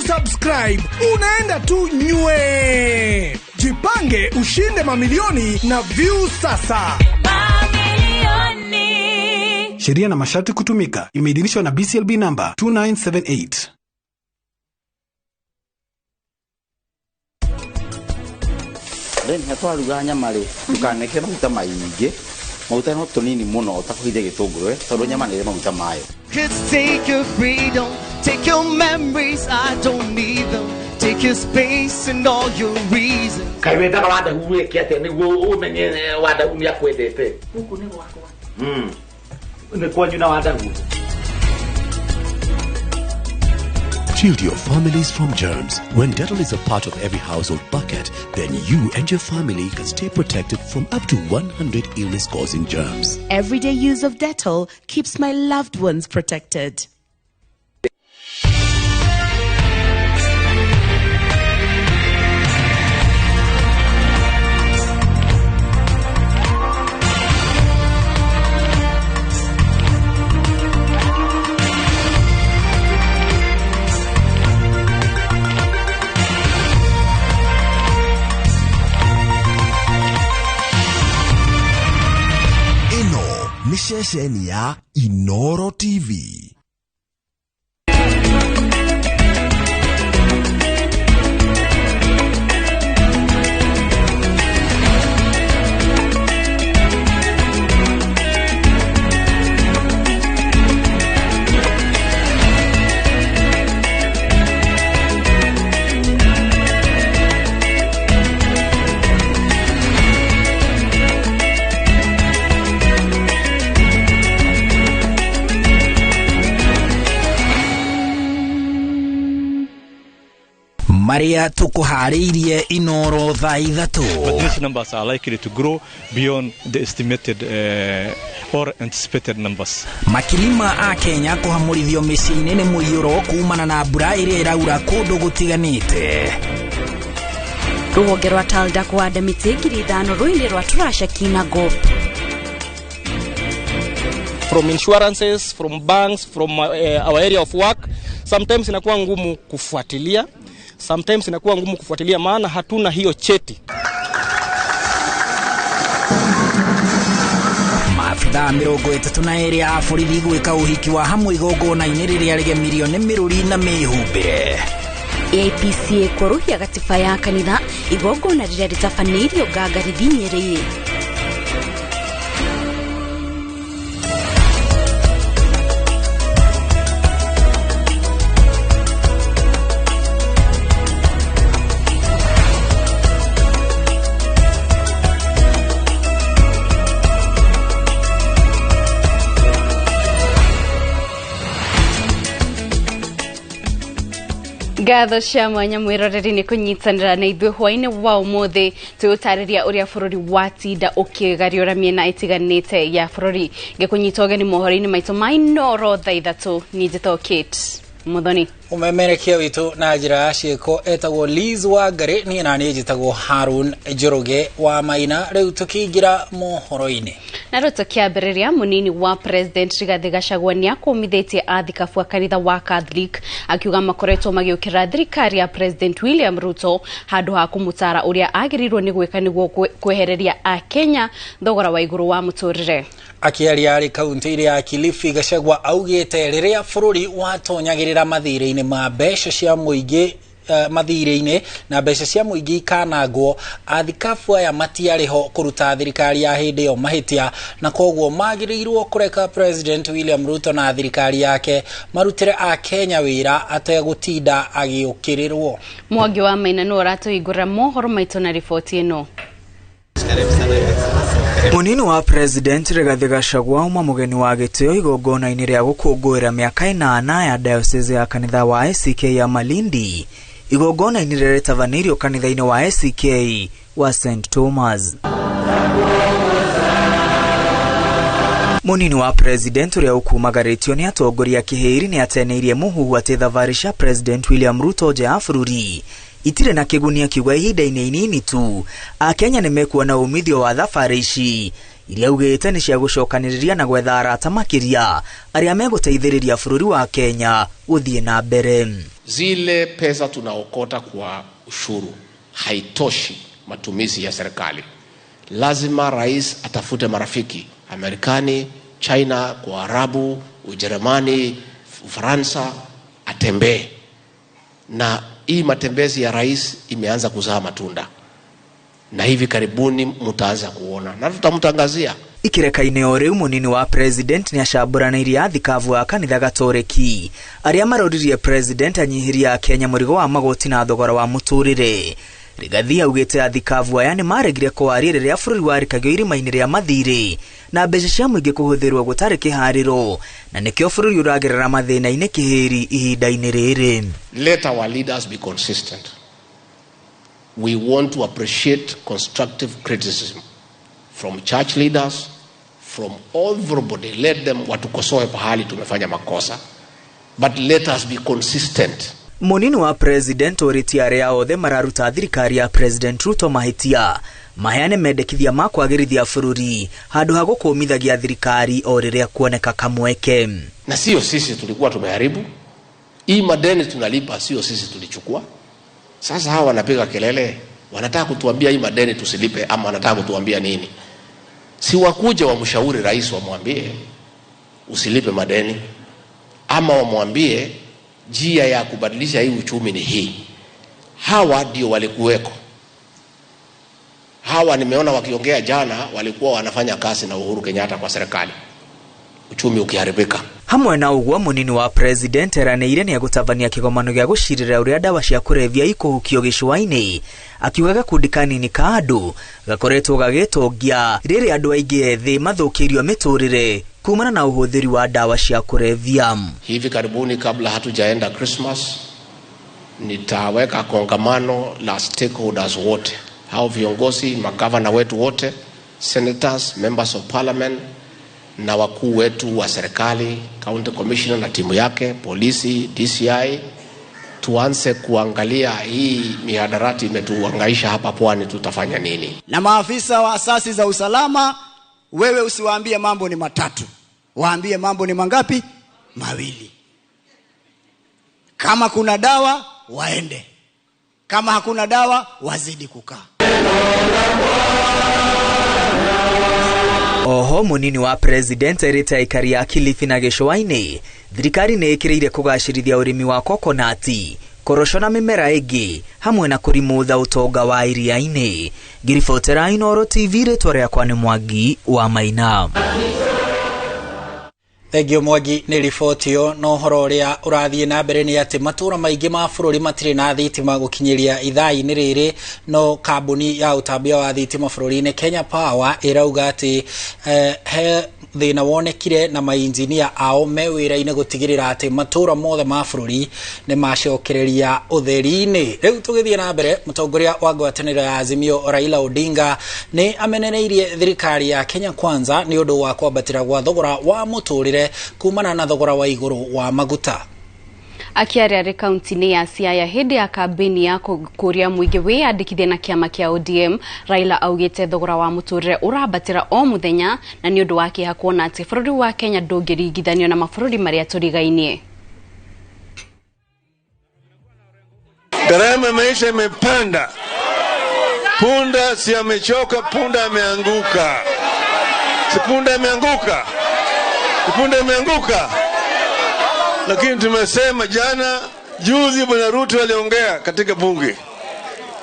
Kusubscribe unaenda tu nywe. Jipange ushinde mamilioni na Viusasa. Mamilioni. Sheria na masharti kutumika. Imeidhinishwa na BCLB number 2978. Then twaruga nyama rĩ, ndũkanekĩre maguta maingĩ, maguta no tũnini mũno ũtakũhithia gĩtũngũrũ, tondũ nyama nĩ ĩrĩ maguta mayo. Kids, take your freedom, take your memories, I don't need them. Take your space and all your reasons. Kaĩ wendaga Wandagu wĩke atĩa nĩguo ũmenye Wandagu nĩ akwendete? Gũkũ nĩ gwakwa. Nĩ kwanyu na Wandagu. Shield your families from germs. When Dettol is a part of every household bucket, then you and your family can stay protected from up to 100 illness-causing germs. Everyday use of Dettol keeps my loved ones protected. Nĩ ceceni ya Inoro TV. Maria tukuharĩirie Inoro thaa ithatũ. But these numbers are likely to grow beyond the estimated or anticipated numbers. Makiri ma a Kenya kũhamũrithio mĩciĩ-inĩ nĩ mũiyũro kumana na mbura ĩrĩa ĩraura kũndũ gũtiganĩte. Rũhonge rwa Talda kũhanda mĩtĩ 5,000 rũĩ-inĩ rwa Turasha Kinangop. From insurances, from banks, from our area of work, sometimes inakuwa ngumu kufuatilia. Sometimes inakuwa ngumu kufuatilia maana hatuna hiyo cheti. Maabithaa 32 a borithi gwĩka ũhiki wa hamwe igongona-inĩ rĩrĩa rĩgemirio nĩ mĩrũri na mĩhumbĩre. APCA kũrũhia gatiba ya kanitha igongona rĩrĩa rĩtabanĩirio Ngangarithi Nyĩrĩ. Ngatho cia mwanya mwĩroreri nĩ kũnyitanĩra na ithuĩ hwaĩ-inĩ wa ũmũthĩ tũgũtarĩria ũrĩa bũrũri watinda ũkĩgariũra mĩena ĩtiganĩte ya bũrũri. Ngĩkũnyita ũgeni mohoro-inĩ maitũ ma Inoro thaa ithatũ. Niĩ njĩtagwo Kate Muthoni. Ũmemerekia witũ na njĩra ya ciĩko etagwo Liz Wangari, niĩ na niĩ njĩtagwo Harun Njoroge wa Maina. Rĩu tũkĩingĩra mohoro-inĩ. Na rĩu tũkĩambĩrĩria, mũnini wa President Rigathi Gachagua nĩakũmithĩtie athikabu a kanitha wa Catholic akiuga makoretwo magĩũkĩrĩra thirikari ya President William Ruto handũ ha kũmũtara ũrĩa agĩrĩirwo nĩ gwĩka nĩguo kwehereria Akenya thogora wa igũrũ wa mũtũrĩre. Akĩaria arĩ kaunti-inĩ ya Kilifi, Gachagua augĩte rĩrĩa bũrũri watonyagĩrĩra mathirĩ-inĩ ma mbeca cia mũingĩ mathirĩ-inĩ na mbeca cia mũingĩ ikanangwo, athikabu aya matiarĩ ho kũruta thirikari ya hĩndĩ ĩyo mahĩtia, na koguo magĩrĩirwo kũreka President William Ruto na thirikari yake marutĩre Akenya wĩra ategũtinda agĩũkĩrĩrwo. Mwangi wa Maina nĩwe ũratũhingũrĩra mohoro maitũ na riboti ĩno. Munini wa President Rigathi Gachagua uma mũgeni wa gĩtĩo igongona-inĩ rĩa gũkũngũĩra mĩaka 8 ya diocese ya kanitha wa ACK ya Malindi, igongona-inĩ rĩrĩa rĩtabanĩirio kanitha-inĩ wa ACK wa St Thomas. Munini wa President ũrĩa ũkumagarĩtio nĩ atongoria kĩhĩri nĩ ateneirie mũhuhu atĩ thabarĩ cia President William Ruto nja ya bũrũri itirĩ na kĩguni, akiuga ihinda-inĩ inini tu Akenya nĩ mekuona umithio wa thabarĩ ici iria augĩte nĩ cia gũcokanĩrĩria na gwetha arata makĩria arĩa megũteithĩrĩria bũrũri wa Kenya gũthiĩ na mbere. Zile pesa tunaokota kwa ushuru haitoshi matumizi ya serikali. Lazima rais atafute marafiki Amerikani, China, kwa Arabu, Ujerumani, Ufaransa, atembee. Na hii matembezi ya rais imeanza kuzaa matunda, na hivi karibuni mtaanza kuona na tutamtangazia. Ikireka-inĩ o rĩu mũnini wa president nĩacambũranĩirie athikabu a kanitha gatoreki arĩa maroririe president anyihirie Akenya mũrigo wa magoti na thogora wa mũtũrĩre. Rigathi augĩte athikabu aya nĩmaregire kwaria rĩrĩa bũrũri warikagio irima-inĩ rĩa mathirĩ na mbeca cia mũingĩ kũhũthĩrwo gũtarĩ kĩharĩro, na nĩkĩo bũrũri ũragerera mathĩna-inĩ kĩhĩri ihinda-inĩ rĩrĩ. Let our leaders be consistent. We want to appreciate constructive criticism from church leaders, from everybody. Let them watukosoe pahali tumefanya makosa, but let us be consistent. Munini wa president orĩtie arĩa othe mararuta thirikari ya President Ruto mahĩtia maheane mendekithia ma kwagĩrithia bũrũri handũ ha gũkũmithagia thirikari o rĩrĩa kuoneka kamweke. Na sio sisi tulikuwa tumeharibu hii madeni tunalipa, sio sisi tulichukua. Sasa hawa wanapiga kelele, wanataka kutuambia hii madeni tusilipe, ama wanataka kutuambia nini? Si wakuje wamshauri rais, wamwambie usilipe madeni, ama wamwambie njia ya kubadilisha hii uchumi ni hii. Hawa ndio walikuweko. Hawa nimeona wakiongea jana, walikuwa wanafanya kazi na Uhuru Kenyatta kwa serikali, uchumi ukiharibika. Hamwe na ũguo mũnini wa president eranĩire nĩegũtabania kĩgomano gĩa gũcirĩra ũrĩa ndawa cia kũrebia ikũhukio gĩcũa-inĩ, akiuga gakundi kanini ka andũ gakoretwo gagĩtongia rĩrĩa andũ aingĩ ethĩ mathũkĩirio mĩtũrĩre kumana na ũhũthĩri wa ndawa cia kũrebia. Hivi karibuni kabla hatujaenda Christmas, nitaweka kongamano la stakeholders wote, hao viongozi, magavana wetu wote, senators, members of parliament na wakuu wetu wa serikali, county commissioner na timu yake, polisi, DCI, tuanze kuangalia hii mihadarati imetuhangaisha hapa pwani, tutafanya nini? Na maafisa wa asasi za usalama, wewe usiwaambie mambo ni matatu, waambie mambo ni mangapi? Mawili. Kama kuna dawa waende, kama hakuna dawa wazidi kukaa. Oho munini wa president erĩte aikari a Kilifi na gĩcũa-inĩ thirikari nĩ ĩkĩrĩire kũgacĩrithia ũrĩmi wa kokonati, korosho na mĩmera ĩngĩ hamwe na kũrimũtha ũtonga wa iria-inĩ. Ngĩribotera Inooro TV, rĩtwa rĩakwa nĩ Mwangi wa Maina. Thengio Mwangi nĩ riboti ĩyo. Na ũhoro ũrĩa ũrathiĩ na mbere nĩ atĩ matũũra maingĩ ma bũrũri matirĩ na thitima gũkinyĩria ithaa-inĩ rĩrĩ, no kambuni ya ũtambia wa thitima bũrũri-inĩ Kenya Power ĩrauga atĩ he thĩna wonekire na mainjinia ao me wĩra-inĩ gũtigĩrĩra atĩ matũũra mothe ma bũrũri nĩ macokereria ũtheri-inĩ. Rĩu tũgĩthiĩ na mbere, mũtongoria wa ngwatanĩro ya Azimio Raila Odinga nĩ amenereirie thirikari ya Kenya Kwanza nĩ ũndũ wa kwambatĩra gwa thogora wa mũtũrĩre kumana na thogora wa igũrũ wa maguta. Akiaria arĩ kaunti-inĩ ya Siaya hĩndĩ ya kambĩini ya kũria mũingĩ wĩyandĩkithie na kĩama kĩa ODM, Raila augĩte thogora wa mũtũrĩre ũrambatĩra o mũthenya na nĩ ũndũ wa kĩeha kuona atĩ bũrũri wa Kenya ndũngĩringithanio na mabũrũri marĩa tũrigainie. Gharama ya maisha imepanda. Punda si amechoka, punda ameanguka. Si punda ameanguka. Punda imeanguka. Lakini tumesema jana, juzi Bwana Ruto aliongea katika bunge,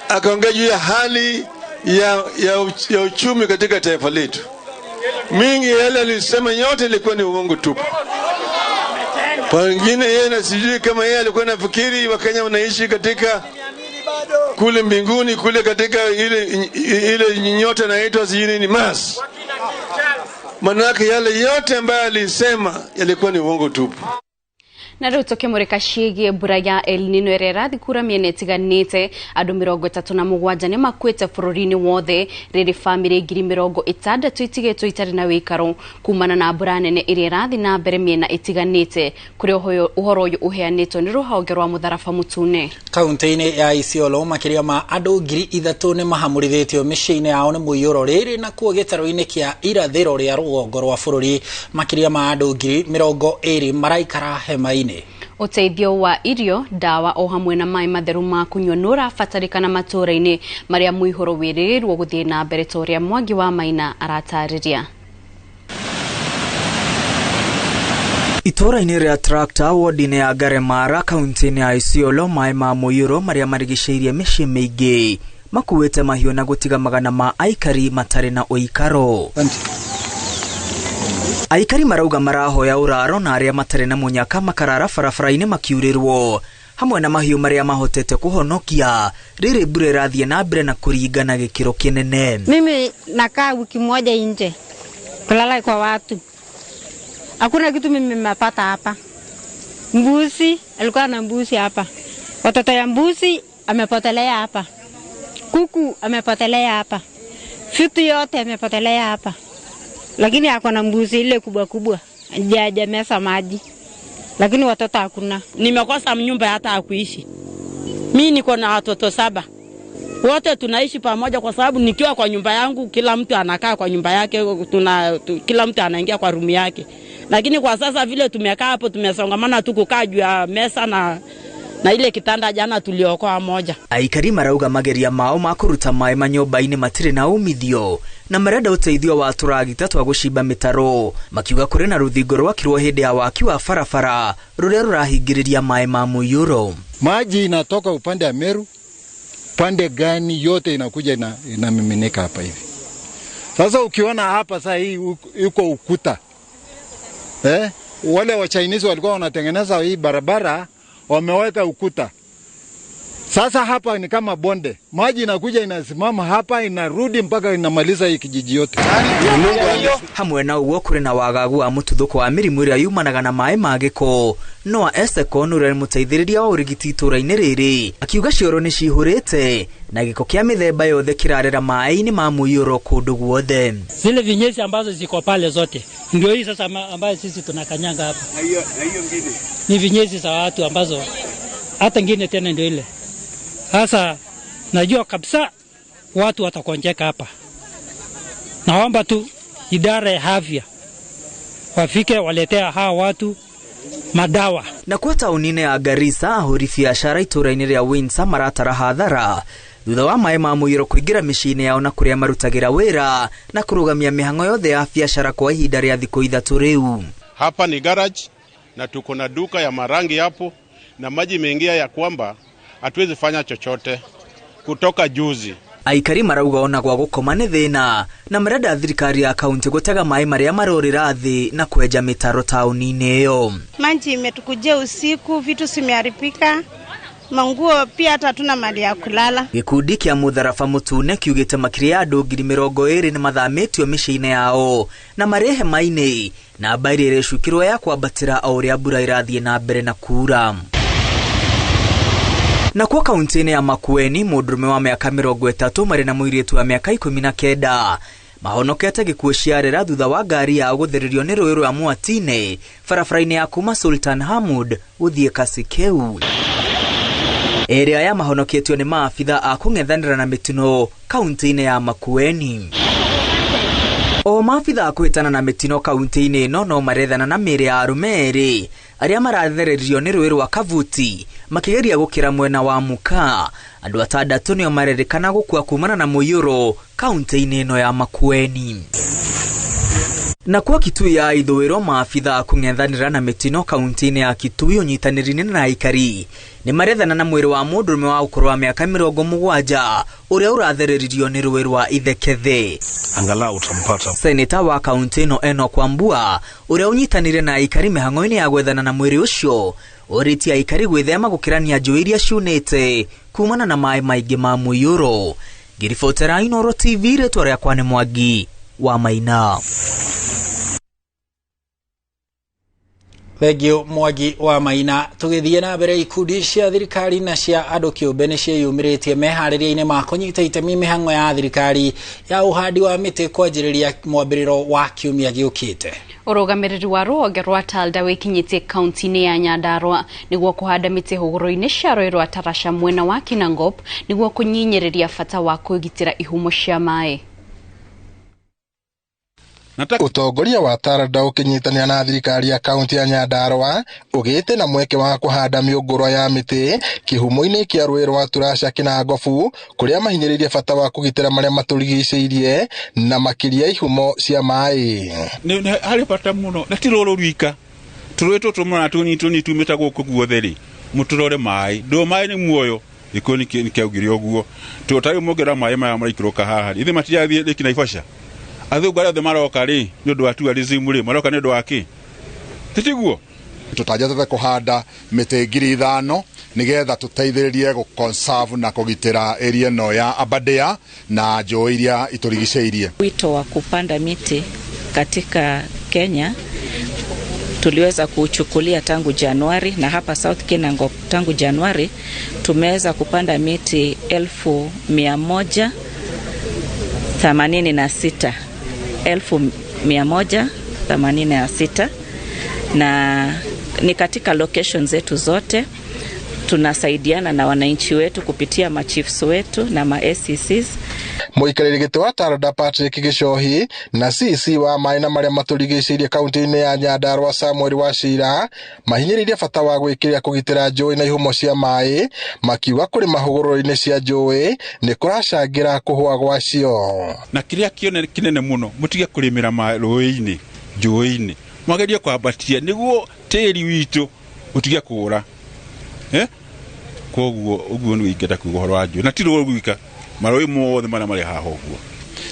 akaongea juu ya hali ya uchumi katika taifa letu. Mingi yale alisema yote ilikuwa ni uongo tupu. Pengine yeye na sijui kama yeye alikuwa anafikiri Wakenya wanaishi katika kule mbinguni, kule katika ile nyota inaitwa sijui ni Mars. Manake yale yote ambayo alisema yalikuwa ni uongo tupu. Na rĩu tũkĩmũrĩka ciĩgiĩ mbura ya El Nino ĩrĩa ĩrathiĩ kura mĩena ĩtiganĩte, andũ 37 nĩ makuĩte bũrũri-inĩ wothe, rĩrĩ bamĩrĩ 60,000 itigĩtwo itarĩ na wĩikaro kumana na mbura nene ĩrĩa ĩrathiĩ na mbere mĩena ĩtiganĩte, kũrĩa ũhoro ũyũ ũheanĩtwo nĩ rũhonge rwa Mũtharaba Mũtune. Kaunti-inĩ ya Isiolo makĩria ma andũ 3,000 nĩ mahamũrithĩtio mĩciĩ-inĩ yao nĩ mũiyũro rĩrĩ, nakuo gĩtarũ-inĩ kĩa irathĩro rĩa rũgongo rwa bũrũri makĩria ma andũ 20,000 maraikara hema-inĩ. Ũteithio wa irio, ndawa o hamwe na maĩ matheru ma kũnyua nĩ ũrabatarĩkana matũũra-inĩ marĩa mũihũro wĩrĩgĩrĩirwo gũthiĩ na mbere ta ũrĩa Mwangi wa Maina aratarĩria. Itũũra-inĩ rĩa Tractor ward-inĩ ya Ngaremara kaunti-inĩ ya Isiolo, maĩ ma mũiyũro marĩa marigicĩirie mĩciĩ mĩingĩ makuĩte mahiũ na gũtiga magana ma aikari matarĩ na ũikaro. Aikari marauga marahoya ũraro na arĩa matarĩ na mũnyaka makarara barabara-inĩ makiurĩrwo hamwe na mahiũ marĩa mahotete kũhonokia rĩrĩ mbura ĩrathiĩ na mbere na kũringana gĩkĩro kĩnene. Mimi nakaa wiki moja nje kulala kwa watu, hakuna kitu mimi nimepata hapa. Mbuzi alikuwa na mbuzi hapa, watoto ya mbuzi amepotelea hapa, kuku amepotelea hapa, vitu yote amepotelea hapa. Lakini ako na mbuzi ile kubwa kubwa hajamesa maji, lakini watoto hakuna. Nimekosa nyumba hata ya kuishi. Mimi niko na watoto 7, wote tunaishi pamoja, kwa sababu nikiwa kwa nyumba yangu kila mtu anakaa kwa nyumba yake, kila mtu anaingia kwa rumu yake. Lakini kwa sasa vile tumekaa hapo tumesongamana tu kukaa juu ya mesa na ile kitanda jana tuliokoa moja. Aikari marauga mageria mao ma kũruta maĩ manyũmba-inĩ matirĩ na umithio na marenda ũteithio wa tũragita twa gũcimba mĩtaro, makiuga kũrĩ na rũthingo rwakirwo hĩndĩ ya waki wa barabara rũrĩa rũrahingĩrĩria maĩ ma mũiyũro. Maji inatoka upande wa Meru, pande gani yote inakuja inamiminika hapa hivi. Sasa ukiona hapa sasa hii yuko ukuta. Wale wa Chinese walikuwa wanatengeneza hii barabara, wameweka ukuta. Sasa hapa ni kama bonde. Maji inakuja inasimama hapa, inarudi mpaka inamaliza hii kijiji yote. Hamwe na uguo kuri na wagagu wa mututhuko wa mirimu iria yumanaga na maĩ ma gĩko. Noah Eseko ũrĩa nĩ mũteithĩrĩria wa ũrigiti itũũra-inĩ rĩrĩ akiuga cioro nĩ cihũrĩte na gĩko kĩa mĩthemba yothe kĩrarera maĩ-inĩ ma mũiyũro kũndũ guothe. Zile vinyesi ambazo ziko pale zote ndio hii sasa ambayo sisi tunakanyanga hapa. Na hiyo ngine ni vinyesi za watu ambazo hata ngine tena ndio ile. Sasa najua kabisa watu watakonjeka hapa. Naomba tu idara ya afya wafike waletea hawa watu madawa. Na kwa tauni-inĩ ya Garissa ahũri biacara itũũra-inĩ rĩa Windsor maratara hathara thutha wa maĩ ma mũiyũro kũingĩra mĩciĩ-inĩ yao na kũrĩa marutagĩra wĩra na kũrũgamia mĩhang'o yothe ya biacara kwa ihinda rĩa thikũ 3 rĩu. Hapa ni garage na tuko na duka ya marangi hapo, na maji imeingia ya kwamba hatuwezi fanya chochote kutoka juzi. Aikari marauga ona gwa gũkoma nĩ thĩna na marenda thirikari ya kaunti gũtega maĩ marĩa marorĩra thĩ na kwenja mĩtaro taũni-inĩ ĩyo. Maji imetukujia usiku, vitu zimeharibika, manguo pia hata hatuna mali ya kulala. Gĩkundi kĩa Mũtharaba Mũtune kiugĩte makĩria ya andũ 20,000 nĩ mathamĩtio mĩciĩ-inĩ yao na marĩ hema-inĩ, na mbairĩ ĩrecukĩrwo ya kwambatĩra o ũrĩa mbura ĩrathiĩ na mbere na kuura. Na kwa kaunti-inĩ ya Makueni, mũndũrũme wa mĩaka 30 marĩ na mũirĩtu wa mĩaka 19 mahonokete gĩkuũ ciarera thutha wa ngari yao gũthererio nĩ rũĩ rwa Mwatine barabara-inĩ ya kuma Sultan Hamud gũthiĩ Kasikeu. Ĩrĩa aya mahonoketio nĩ maabitha a kũng'ethanĩra na mĩtino kaunti-inĩ ya Makueni. O maabitha a kũhĩtana na mĩtino kaunti-inĩ ĩno no marethana na mĩĩrĩ ya arũme erĩ arĩa marathererio nĩ rũĩ rwa Kavuti makĩgeria gũkĩra mwena wa Muka. Andũ 6 nĩo marerĩkana gũkua kumana na mũiyũro kaunti-inĩ ĩno ya Makueni. Na kwa Kitui ya ithũĩro, maabitha a kũng'ethanĩra na mĩtino kaunti-inĩ ya Kitui ũnyitanĩri-inĩ na aikari nĩ marethana na mwĩrĩ wa mũndũrũme wa ũkũrũ wa mĩaka 70 ũrĩa ũrathereririo nĩ rũĩ rwa Ithekethe. Angalau utampata. Seneta wa kaunti ĩno Enoch Wambua ũrĩa ũnyitanĩire na aikari mĩhang'o-inĩ ya gwethana na mwĩrĩ ũcio ũrĩtie aikari gwĩthema gũkĩrania njũĩ iria ciunĩte kumana na maĩ maingĩ ma mũiyũro. Ngĩribotera Inooro TV, rĩtwa rĩakwa nĩ Mwangi wa Maina. Thengio Mwangi wa Maina. Tũgĩthiĩ na mbere, ikundi cia thirikari na cia andũ kĩũmbe nĩ ciĩyumĩrĩtie meharĩria-inĩ ma kũnyita itemi mĩhang'o ya thirikari ya ũhandi wa mĩtĩ kwanjĩrĩria mwambĩrĩro wa kiumia gĩũkĩte. Ũrũgamĩrĩri wa rũhonge rwa Talda wĩkinyĩtie kaunti-inĩ ya Nyandarua nĩguo kũhanda mĩtĩ hũgũrũ-inĩ cia rũĩ rwa Tarasha mwena wa Kinangop nĩguo kũnyinyĩrĩria bata wa kũgitĩra ihumo cia maĩ. Ũtongoria wa Tarda ũkĩnyitanĩra na thirikari ya kaunti ya Nyandarua ũgĩte na mweke wa kũhanda mĩũngũrwa ya mĩtĩ kĩhumo-inĩ kĩa rũĩ rwa Turasha Kinangobu, kũrĩa mahinyĩrĩirie bata wa kũgitĩra marĩa matũrigicĩirie na makĩria ihumo cia maĩ. Nĩ harĩ bata mũno na ti rũrũ rwika, tũrũĩ tũtũ mũrona tũnini tũnini tumĩte gũkũ guothe rĩ, mũtũrore maĩ, ndũ maĩ nĩ muoyo. Gĩkũyũ nĩ kĩaugire ũguo, tondũ ta rĩu mũngĩrora maĩ maya maraikũrũka haha rĩ, ithuĩ matirathiĩ Lake Naivasha? Athũngũ arĩa othe maroka rĩ, nĩ ũndũ wa tourism rĩ, maroka nĩ ũndũ wa kĩ? Titiguo? Tũtanjatĩte kũhanda mĩtĩ 5,000 nĩgetha tũteithĩrĩrie gũ conserve na kũgitĩra area ĩno ya Aberdare na njũĩ iria itũrigicĩirie. Wito wa kupanda miti katika Kenya tuliweza kuuchukulia tangu Januari, na hapa South Kinangop tangu Januari tumeweza kupanda miti 186,000, 186,000, na ni katika location zetu zote. Tunasaidiana na wananchi wetu kupitia machiefs wetu na ma SCCs. Mũikarĩri gĩtĩ wa Tarda Patrick Gĩcohi na CC wa maĩ na marĩa matũrigicĩirie kaunti-inĩ ya Nyandarua Samuel Wachira mahinyĩrĩirie bata wa gwĩkĩrĩra kũgitĩra njũĩ na ihumo cia maĩ, makiuga kũrĩma hũgũrũrũ-inĩ cia njũĩ nĩ kũracangĩra kũhũa gwacio. Na kĩrĩa kĩnene mũno, mũtige kũrĩmĩra rũĩ-inĩ, njũĩ-inĩ, mwagerie kwambatia nĩguo tĩri witũ ũtige kũũra. Koguo ũguo nĩguo ingĩenda kuuga ũhoro wa njũĩ, na ti rũĩ rwika, marũĩ mothe marĩa marĩ haha ũguo.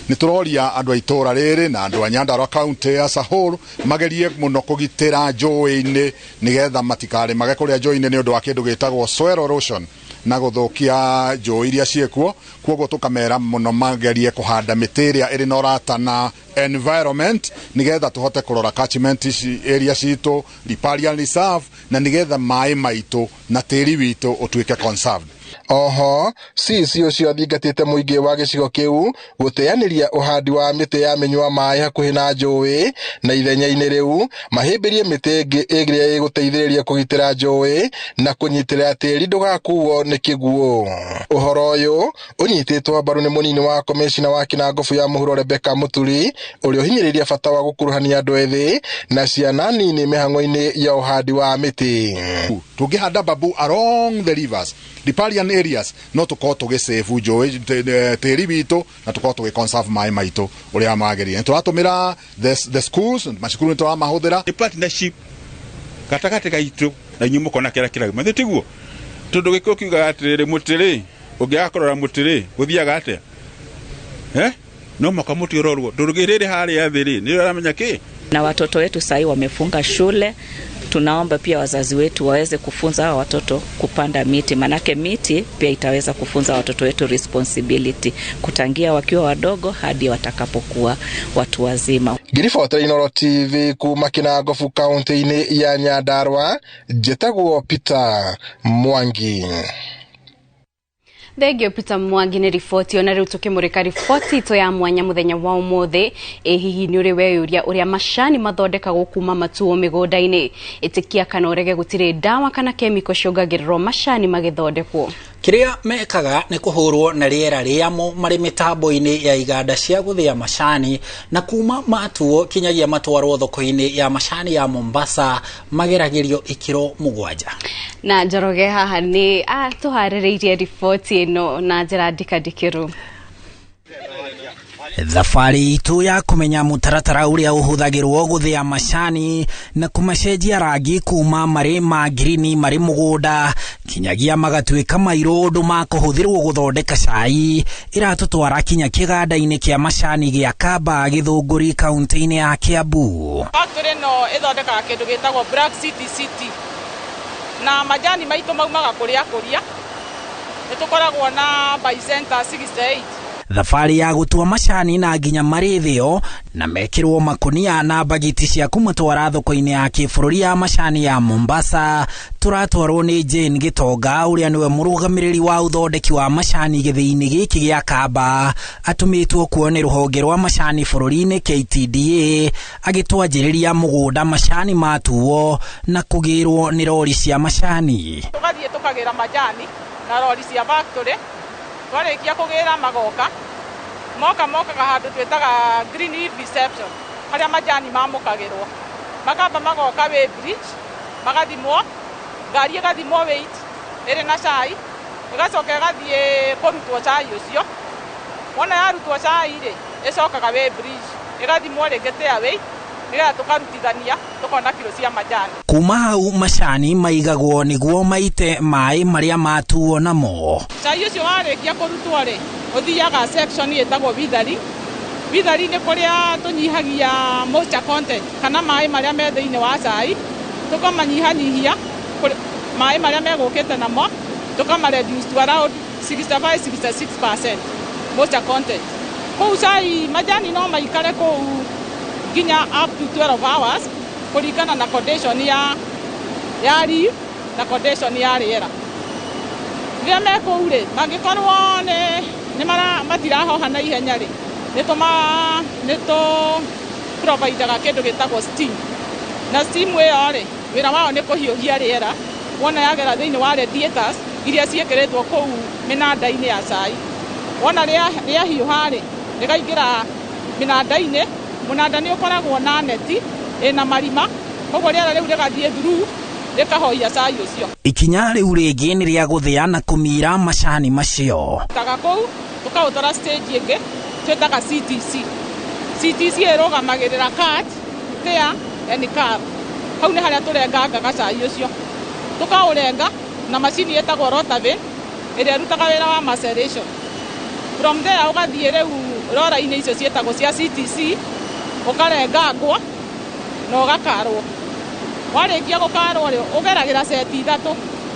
Nĩ tũroria andũ a itũũra rĩrĩ na andũ a Nyandarua County as a whole magerie mũno kũgitĩra njũĩ-inĩ nĩgetha matikarĩmage kũrĩa njũĩ-inĩ nĩ ũndũ wa kĩndũ gĩtagwo soil erosion na gũthũkia njũĩ iria ciĩkuo. Koguo tũkamera mũno magerie kũhanda mĩtĩ ĩrĩa ĩrĩ na ũrata na environment nĩgetha tũhote kũrora catchment area citũ, riparian reserve, na nĩgetha maĩ maitũ na tĩri witũ ũtuĩke conserved. Oho CC ũcio athingatĩte mũingĩ wa gĩcigo kĩu gũteanĩria ũhandi wa mĩtĩ ya mĩnyua maĩ hakuhĩ na njũĩ, na ithenya-inĩ rĩu mahĩmbĩrie mĩtĩ ĩngĩ ĩrĩa ĩgũteithĩrĩria kũgitĩra njũĩ na kũnyitĩrĩra tĩri ndũgakuo nĩ kĩguũ. Ũhoro ũyũ ũnyitĩtwo mbaru nĩ mũnini wa komĩcina wa Kinangobu ya mũhuro Rebecca Mũturi, ũrĩa ũhinyĩrĩirie bata wa gũkuruhania andũ ethĩ na ciana nini mĩhang'o-inĩ ya ũhandi wa mĩtĩ. Tũngĩhanda bamboo along the rivers, riparian areas, no tũkorwo tũgĩsave njũĩ, tĩri witũ na tũkorwo tũgĩ-conserve maĩ maitũ ũrĩa magĩrĩire. Nĩtũratũmĩra the schools, macukuru nĩtũramahũthĩra. Nĩ partnership gatagatĩ gaitũ na inyuĩ mũkona kĩrĩa kĩrauma, nĩ tiguo? Tondũ Gĩkũyũ kiugaga atĩrĩrĩ, mũtĩ rĩ, ũngĩaga kũrora mũtĩ rĩ, gũthiaga atĩa? No mũhaka mũtĩ ũrorwo. Tondũ rĩrĩ harĩa thĩ rĩ, nĩ ũramenya kĩ? Na watoto wetu sahii wamefunga shule, tunaomba pia wazazi wetu waweze kufunza hawa watoto kupanda miti, manake miti pia itaweza kufunza watoto wetu responsibility kutangia wakiwa wadogo hadi watakapokuwa watu wazima. Ngiribotera Inooro TV kuma Kinangobu kaunti-inĩ ya Nyandarua, njĩtagwo Peter Mwangi. Thengio Peter Mwangi nĩ riboti. Ona rĩu tũkĩmũrĩka riboti itũ ya mwanya mũthenya wa ũmũthĩ. Ĩ hihi nĩ ũrĩ weyũria ũrĩa macani mathondekagwo kuma matuo mĩgũnda-inĩ? Ĩtĩkia kana ũrege, gũtirĩ ndawa kana kemiko ciongagĩrĩrwo macani magĩthondekwo. Kĩrĩa mekaga nĩ kũhũrwo na rĩera rĩamo marĩ mĩtambo-inĩ ya iganda cia gũthĩa macani, na kuma matuo kinyagia matwarwo thoko-inĩ ya macani ya Mombasa mageragĩrio ikĩro 7. Na Njoroge haha nĩ atũharĩrĩirie riboti ĩno na njĩra ndikandikĩru. Thabarĩ itũ ya kũmenya mũtaratara ũrĩa ũhũthagĩrwo gũthĩa macani na kũmacenjia rangi kuma marĩ ma ngirini marĩ mũgũnda kinyagia magatuĩka mairũ ũndũ makũhũthĩrwo gũthondeka cai ĩratũtwara kinya kĩganda-inĩ kĩa macani gĩa Kamba Gĩthũngũri kaunti-inĩ ya Kiambu. Factory ĩno ĩthondekaga kĩndũ gĩtagwo Black City City, na majani maitũ maumaga kũrĩa kũria nĩ tũkoragwo na buy center 68. Thabarĩ ya gũtua macani na nginya marĩthĩo na mekĩrwo makonia na mbagiti cia kũmatwara thoko-inĩ ya kĩbũrũri ya macani ya Mombasa tũratwarwo nĩ Jane Gĩtonga ũrĩa nĩwe mũrũgamĩrĩri wa ũthondeki wa macani gĩthĩi-inĩ gĩkĩ gĩa Kamba atũmĩtwo kuo nĩ rũhonge rwa macani bũrũri-inĩ KTDA agĩtwanjĩrĩria mũgũnda macani matuo na kũgĩrwo nĩ rori cia macani. Tũgathiĩ tũkagĩra majani na rori cia factory, twarĩkia kũgĩra magoka moka mokaga handũ twĩtaga green hill reception harĩa majani mamũkagĩrwo, makamba magoka weigh bridge magathimwo, ngari ĩgathimwo weight ĩrĩ na cai, ĩgacoka ĩgathiĩ kũrutwo cai ũcio. Wona yarutwo cai rĩ, ĩcokaga weigh bridge ĩgathimwo rĩngĩ tare weight nĩgetha tũkarutithania tũkona kiro cia majani. Kuma hau macani maigagwo nĩguo maite maĩ marĩa matuo namo. Cai ũcio warĩkia kũrutwo rĩ, ũthiaga section ĩtagwo withering. Withering nĩ kũrĩa tũnyihagia moisture content kana maĩ marĩa me thĩinĩ wa cai, tũkamanyihanyihia maĩ marĩa megũkĩte namo tũkama reduce to around 65 66% moisture content. Kũu cai majani no maikare kũu nginya up to 12 hours kũringana na condition ya leaf na condition ya rĩera. Rĩrĩa me kũu rĩ, mangĩkorwo nĩ matirahoha na ihenya rĩ, nĩ tũ providaga kĩndũ gĩtagwo steam. Na steam ĩyo rĩ, wĩra wao nĩ kũhiũhia rĩera wona yagera thĩinĩ wa radiators iria ciĩkĩrĩtwo kũu mĩnanda-inĩ ya cai. Wona rĩahiũha rĩ, rĩkaingĩra mĩnanda-inĩ. Mũnanda nĩ ũkoragwo na neti ĩna marima, koguo rĩera rĩu rĩgathiĩ through rĩkahohia cai ũcio. Ikinya rĩu rĩngĩ nĩ rĩa gũthĩa na kũmira macani macio. Taga kũu tũkaũtwara stage ĩngĩ twĩtaga CTC. CTC ĩrũgamagĩrĩra cut, tear and carve. Hau nĩ harĩa tũrengangaga cai ũcio, tũkaũrenga na macini ĩtagwo rotavin ĩrĩa ĩrutaga wĩra wa maceration. From there ũgathiĩ rĩu rora-inĩ icio ciĩtagwo cia CTC, ũkarengangwo na ũgakarwo. Warĩkia gũkarwo rĩ, ũgeragĩra seti ithatũ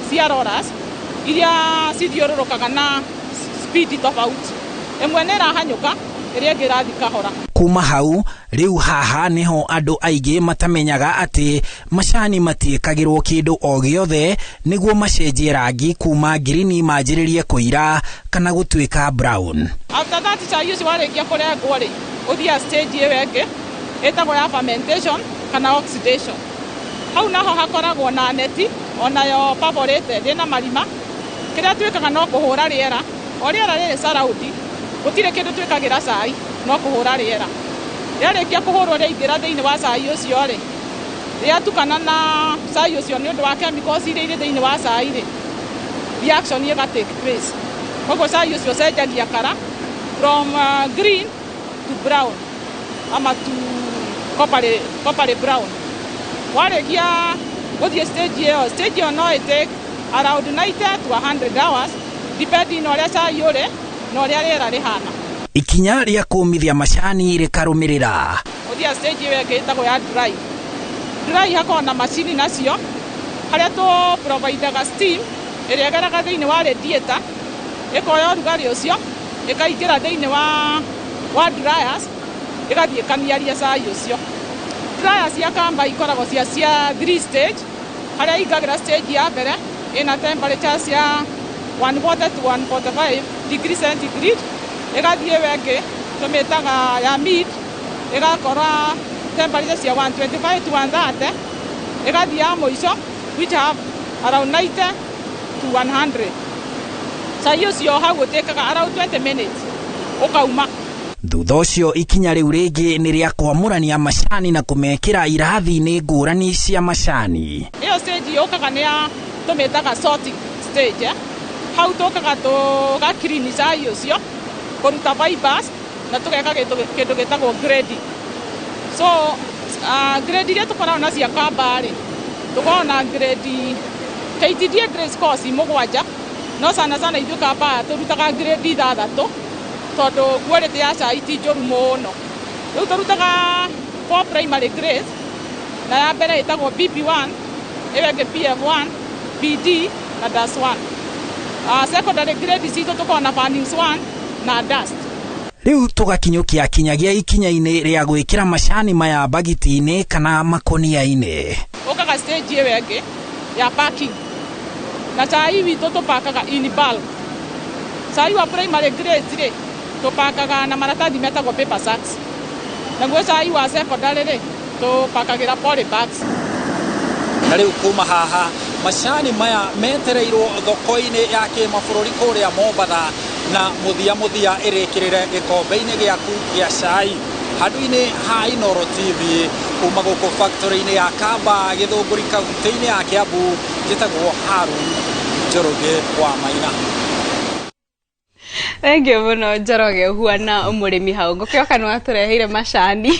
cia rollers iria cithiũrũrũkaga na speed tofauti. Ĩmwe nĩ ĩrahanyũka, ĩrĩa ĩngĩ ĩrathiĩ kahora. Kuma hau rĩu haha nĩho andũ aingĩ matamenyaga atĩ macani matiĩkagĩrwo kĩndũ o gĩothe nĩguo macenjie rangi kuma ngirini manjĩrĩrie kũira kana gũtuĩka brown. After that cai ũcio warĩkia kũrengwo rĩ, ũthiaga stage ĩyo ĩngĩ ĩtagwo ya fermentation kana oxidation. Hau naho hakoragwo na neti onayo perforated ĩna marima. Kĩrĩa twĩkaga no kũhũra rĩera, o rĩera rĩrĩ surround, gũtirĩ kĩndũ twĩkagĩra cai, no kũhũra rĩera. Rĩarĩkia kũhũrwo rĩaingĩra thĩinĩ wa cai ũcio rĩ, rĩatukana na cai ũcio nĩ ũndũ wa chemicals iria irĩ thĩinĩ wa cai rĩ, reaction ĩga take place. Koguo cai ũcio ũcenjagia colour from green to brown ama to coppery brown. Warĩkia gũthiĩ stage ĩyo, stage ĩyo no ĩ take around 90 to 100 hours depending na ũrĩa cai ũrĩ na ũrĩa rĩera rĩhana. Ikinya rĩa kũmithia macani rĩkarũmĩrĩra. Ũthiaga stage ĩyo ĩngĩ ĩtagwo ya dry. Dry hakoragwo na macini nacio harĩa tũ providaga steam ĩrĩa ĩgeraga thĩinĩ wa radiator, ĩkoya ũrugarĩ ũcio ĩkaingĩra thĩinĩ wa dryers, ĩgathiĩ ĩkaniaria cai ũcio. Dryers cia Kamba ikoragwo cia 3 stage, harĩa ingagĩra stage ya mbere ĩna temperature cia 140 to 145 degree centigrade, ĩgathiĩ ĩyo ĩngĩ tũmĩtaga ya mid, ĩgakora temperature cia 125 to 130, ĩgathiĩ ya mũico which have around 90 to 100. Cai ũcio hau ũtĩkaga around 20 minutes ũkauma. Thutha ũcio ikinya rĩu rĩngĩ nĩ rĩa kwamũrania macani na kũmekĩra irathi-inĩ ngũrani cia macani. Ĩyo stage yũkaga nĩ ya tũmĩtaga sorting stage. Hau tũkaga tũga clean cai ũcio, kũruta fibers na tũgeka kĩndũ gĩtagwo grading. So grade iria tũkoragwo na cia Kamba rĩ, tũkoragwo na grade KTDA grade scores 7, no sana sana ithuĩ Kamba tũrutaga grade 6 tondũ quality ya cai ti njũru mũno. Rĩu tũrutaga 4 primary grades, na ya mbere ĩtagwo BP1, ĩyo ĩngĩ PF1, BD na DAS 1. Secondary grade citũ tũkoragwo na Fannings 1 na dust. Rĩu tũgakinyũkia kinyagia ikinya-inĩ rĩa gwĩkĩra macani maya bagiti-inĩ kana makonia-inĩ. Ũkaga stage ĩyo ĩngĩ ya packing na cai witũ tũpakaga in bulk. Cai wa primary grade rĩ tũpakaga na maratathi metagwo paper sacks, naguo cai wa secondary rĩ tũpakagĩra poly bags. Na rĩu kuma haha macani maya metereirwo thoko-inĩ ya kĩmabũrũri kũrĩa Mombatha na mũthia mũthia ĩrĩkĩrĩre gĩkombe-inĩ gĩaku gĩa cai. Handũ-inĩ ha Inooro TV kuma gũkũ factory-inĩ ya Kamba Gĩthũngũri kaunti-inĩ ya Kiambu, njĩtagwo Harun Njoroge wa Maina. Thengiũ mũno Njoroge huana mũrĩmi hau ngũkĩoka nĩ watũreheire macani.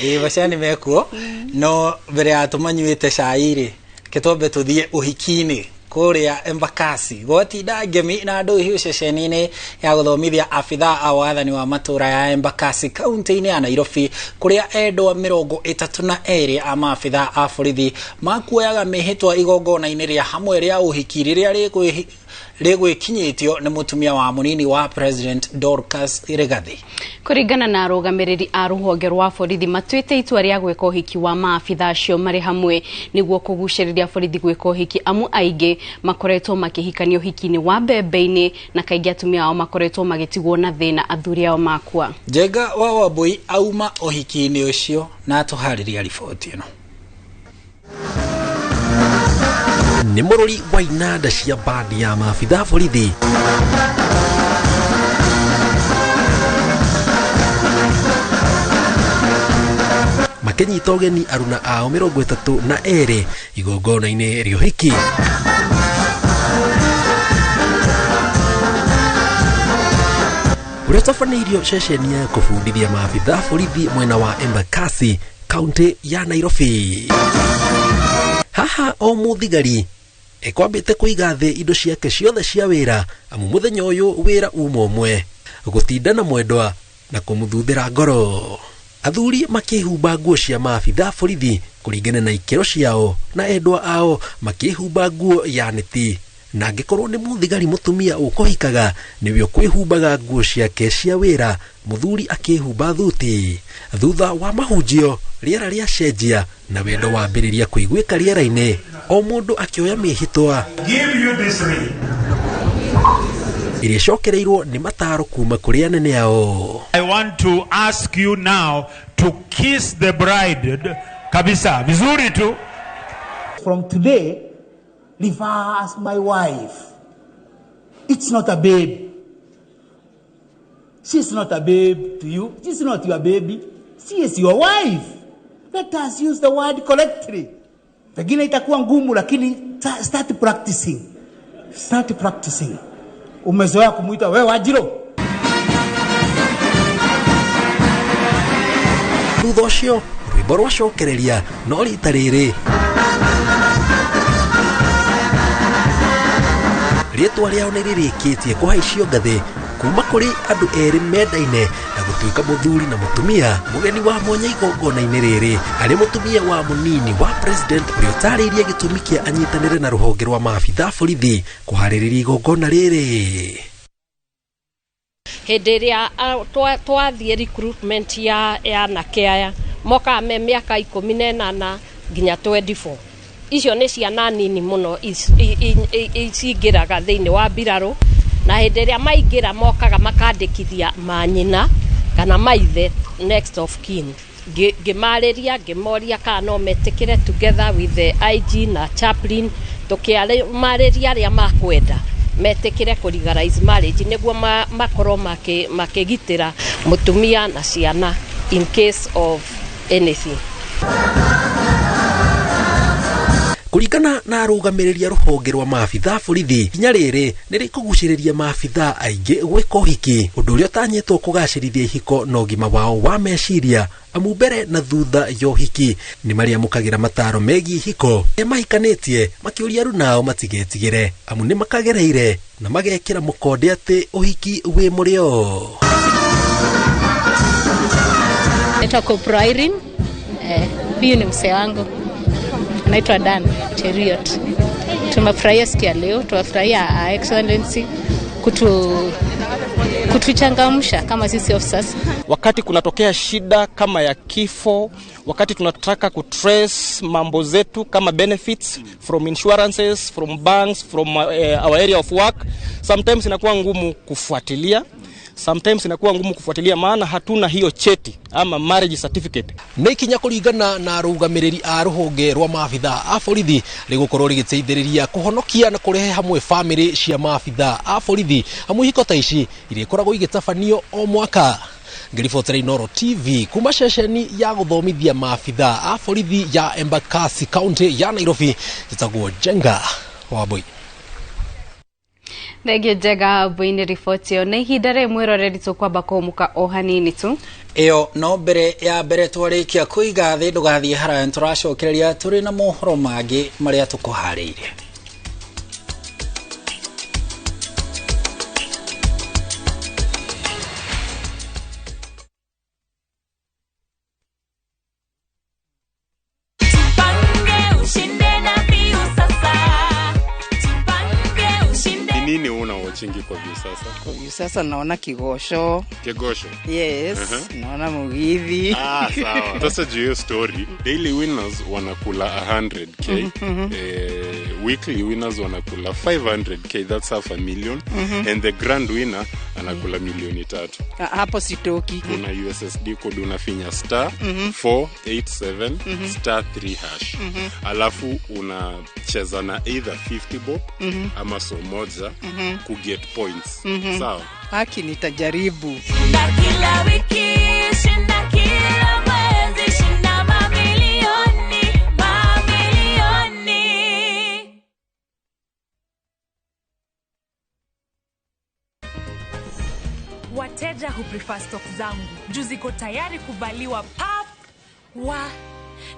Ĩĩ macani mekuo, no mbere ya tũmanyuĩte cai rĩ, kĩtwambe tũthiĩ ũhiki-inĩ kũrĩa Embakasi gwatinda ngemi na andũ hiũ ceceni-inĩ ya gũthomithia abithaa a wathani wa matũra ya Embakasi kaunti-inĩ ya Nairobi, kũrĩa endwa 32 a maabithaa a borithi makuoyaga mĩhĩtwa igongona-inĩ rĩa hamwe rĩa ũhiki rĩrĩa rĩgwĩkinyĩtio nĩ mũtumia wa mũnini wa President Dorcas Rigathi. Kũringana na arũgamĩrĩri a rũhonge rwa borithi matuĩte itua rĩa gwĩka ũhiki wa maabithaa acio marĩ hamwe nĩguo kũgucĩrĩria borithi gwĩka ũhiki, amu aingĩ makoretwo makĩhikania ũhiki-inĩ wa mbembe-inĩ na kaingĩ atumia ao makoretwo magĩtigwo na thĩna athuri ao makua. Njenga wa Wambui auma ũhiki-inĩ ũcio na atũharĩria riboti ĩno. Nĩ mũrori wa inanda cia bandi ya maabithaa borithi makĩnyita ũgeni aruna ao 32 igongona-inĩ rĩa ũhiki. Ũrĩa ũtabanĩirio ceceni ya kũbundithia maabithaa borithi mwena wa Embakasi kaunti ya Nairobi. Haha o mũthigari ekwambĩte kũiga thĩ indo ciake ciothe cia wĩra, amu mũthenya ũyũ wĩra uma ũmwe gũtinda na mwendwa na kũmũthuthĩra ngoro. Athuri makĩhumba nguo cia maabithaa borithi kũringana na ikĩro ciao na endwa ao makĩhumba nguo ya neti, na angĩkorwo nĩ mũthigari mũtumia ũkũhikaga nĩwe ũkwĩhumbaga nguo ciake cia wĩra, mũthuri akĩhumba thuti. Thutha wa mahunjio rĩera rĩacenjia na wendo wambĩrĩria kũiguĩka rĩera-inĩ, o mũndũ akĩoya mĩhĩtwa ĩrĩa ĩcokereirwo nĩ mataro kuma kũrĩ anene ao. I want to ask you now to kiss the bride kabisa vizuri tu. From today, refer as my wife. It's not a babe. She's not a babe to you. She's not your baby. She is your wife. Let us use the word correctly. Pengine itakuwa ngumu, lakini start practicing. Start practicing. Umezoea kumuita wewe Wajiro. Thutha ũcio rwĩmbo rwacokereria no rita rĩrĩ rĩtwa rĩao nĩ rĩrĩkĩtie kũhaicio ngathĩ kuma kũrĩ andũ erĩ mendaine na gũtuĩka mũthuri na mũtumia. Mũgeni wa mwanya igongona-inĩ rĩrĩ arĩ mũtumia wa mũnini wa president ũrĩa ũtarĩirie gĩtũmi kĩa anyitanĩre na rũhonge rwa maabithaa borithi kũharĩrĩria igongona rĩrĩ. Hĩndĩ ĩrĩa twathiĩ recruitment ya anake aya mokaga me mĩaka 18 nginya 24. Icio nĩ ciana nini mũno cingĩraga thĩinĩ wa mbirarũ, na hĩndĩ ĩrĩa maingĩra mokaga makandĩkithia manyina kana maithe next of kin. Ngĩmarĩria ngĩmoria kana no metĩkĩre together with the IG na chaplain, tũkĩmarĩria arĩa makwenda metĩkĩre kũ legalize marriage nĩguo makorwo makĩgitĩra mũtumia na ciana in case of anything. Kũringana na arũgamĩrĩri a rũhonge rwa maabithaa borithi, ikinya rĩrĩ nĩ rĩkũgucĩrĩria maabithaa aingĩ gwĩka ũhiki, ũndũ ũrĩa ũtanyĩtwo kũgacĩrithia ihiko na ũgima wao wa meciria, amu mbere na thutha ya ũhiki nĩ marĩamũkagĩra mataro megiĩ ihiko. Arĩa mahikanĩtie makĩũria aruna ao matigetigĩre, amu nĩ makagereire na magekĩra mũkonde atĩ ũhiki wĩ mũrĩo. Naitwa Kopro Irene. Huyu ni mzee wangu. Naitwa Dan Cheriot. Tumefurahia siku ya leo, tumefurahia Excellency Kutuchangamsha kama sisi officers. Wakati kunatokea shida kama ya kifo, wakati tunataka kutrace mambo zetu kama benefits from insurances, from banks, from our area of work, sometimes inakuwa ngumu kufuatilia. Sometimes inakuwa ngumu kufuatilia maana hatuna hiyo cheti ama marriage certificate. Nĩ ikinya kũringana na arũgamĩrĩri a rũhonge rwa maabitha a borithi rĩgũkorwo rĩgĩteithĩrĩria kũhonokia na kũrehe hamwe bamĩrĩ cia maabitha a borithi amu ihiko ta ici irĩkoragwo igĩtabanio o mwaka. Ngĩribotera Inooro TV kuma ceceni ya gũthomithia maabitha a borithi ya Embakasi kaunti ya Nairobi, njĩtagwo Njenga Wambui. Thengio Njega Wambui riboti ĩyo. Na ihinda rĩ mwĩroreri tũkwamba kũhũmũka o hanini tu. Ĩyo no mbere ya mbere twarĩkia kũiga thĩ, ndũgathiĩ haraya, nĩtũracokereria tũrĩ na mohoro mangĩ marĩa tũkũharĩirie. Nini una watchingi kwa Viusasa? Kwa Viusasa naona Kigosho. Kigosho? Yes, naona Mugithi. Ah, sawa. Sasa juu hiyo story, daily winners wanakula 100k. Weekly winners wanakula 500k, that's half a million. And the grand winner anakula milioni 3. Hapo sitoki. Kuna USSD code, unafinya star 487 star 3 hash. Alafu unacheza na either 50 bob ama so moja ku get points. Sawa. Haki nitajaribu. Shinda kila wiki, shinda kila mwezi, shinda mamilioni, mamilioni. Wateja huprefer stock zangu juu ziko tayari kuvaliwa pap wa.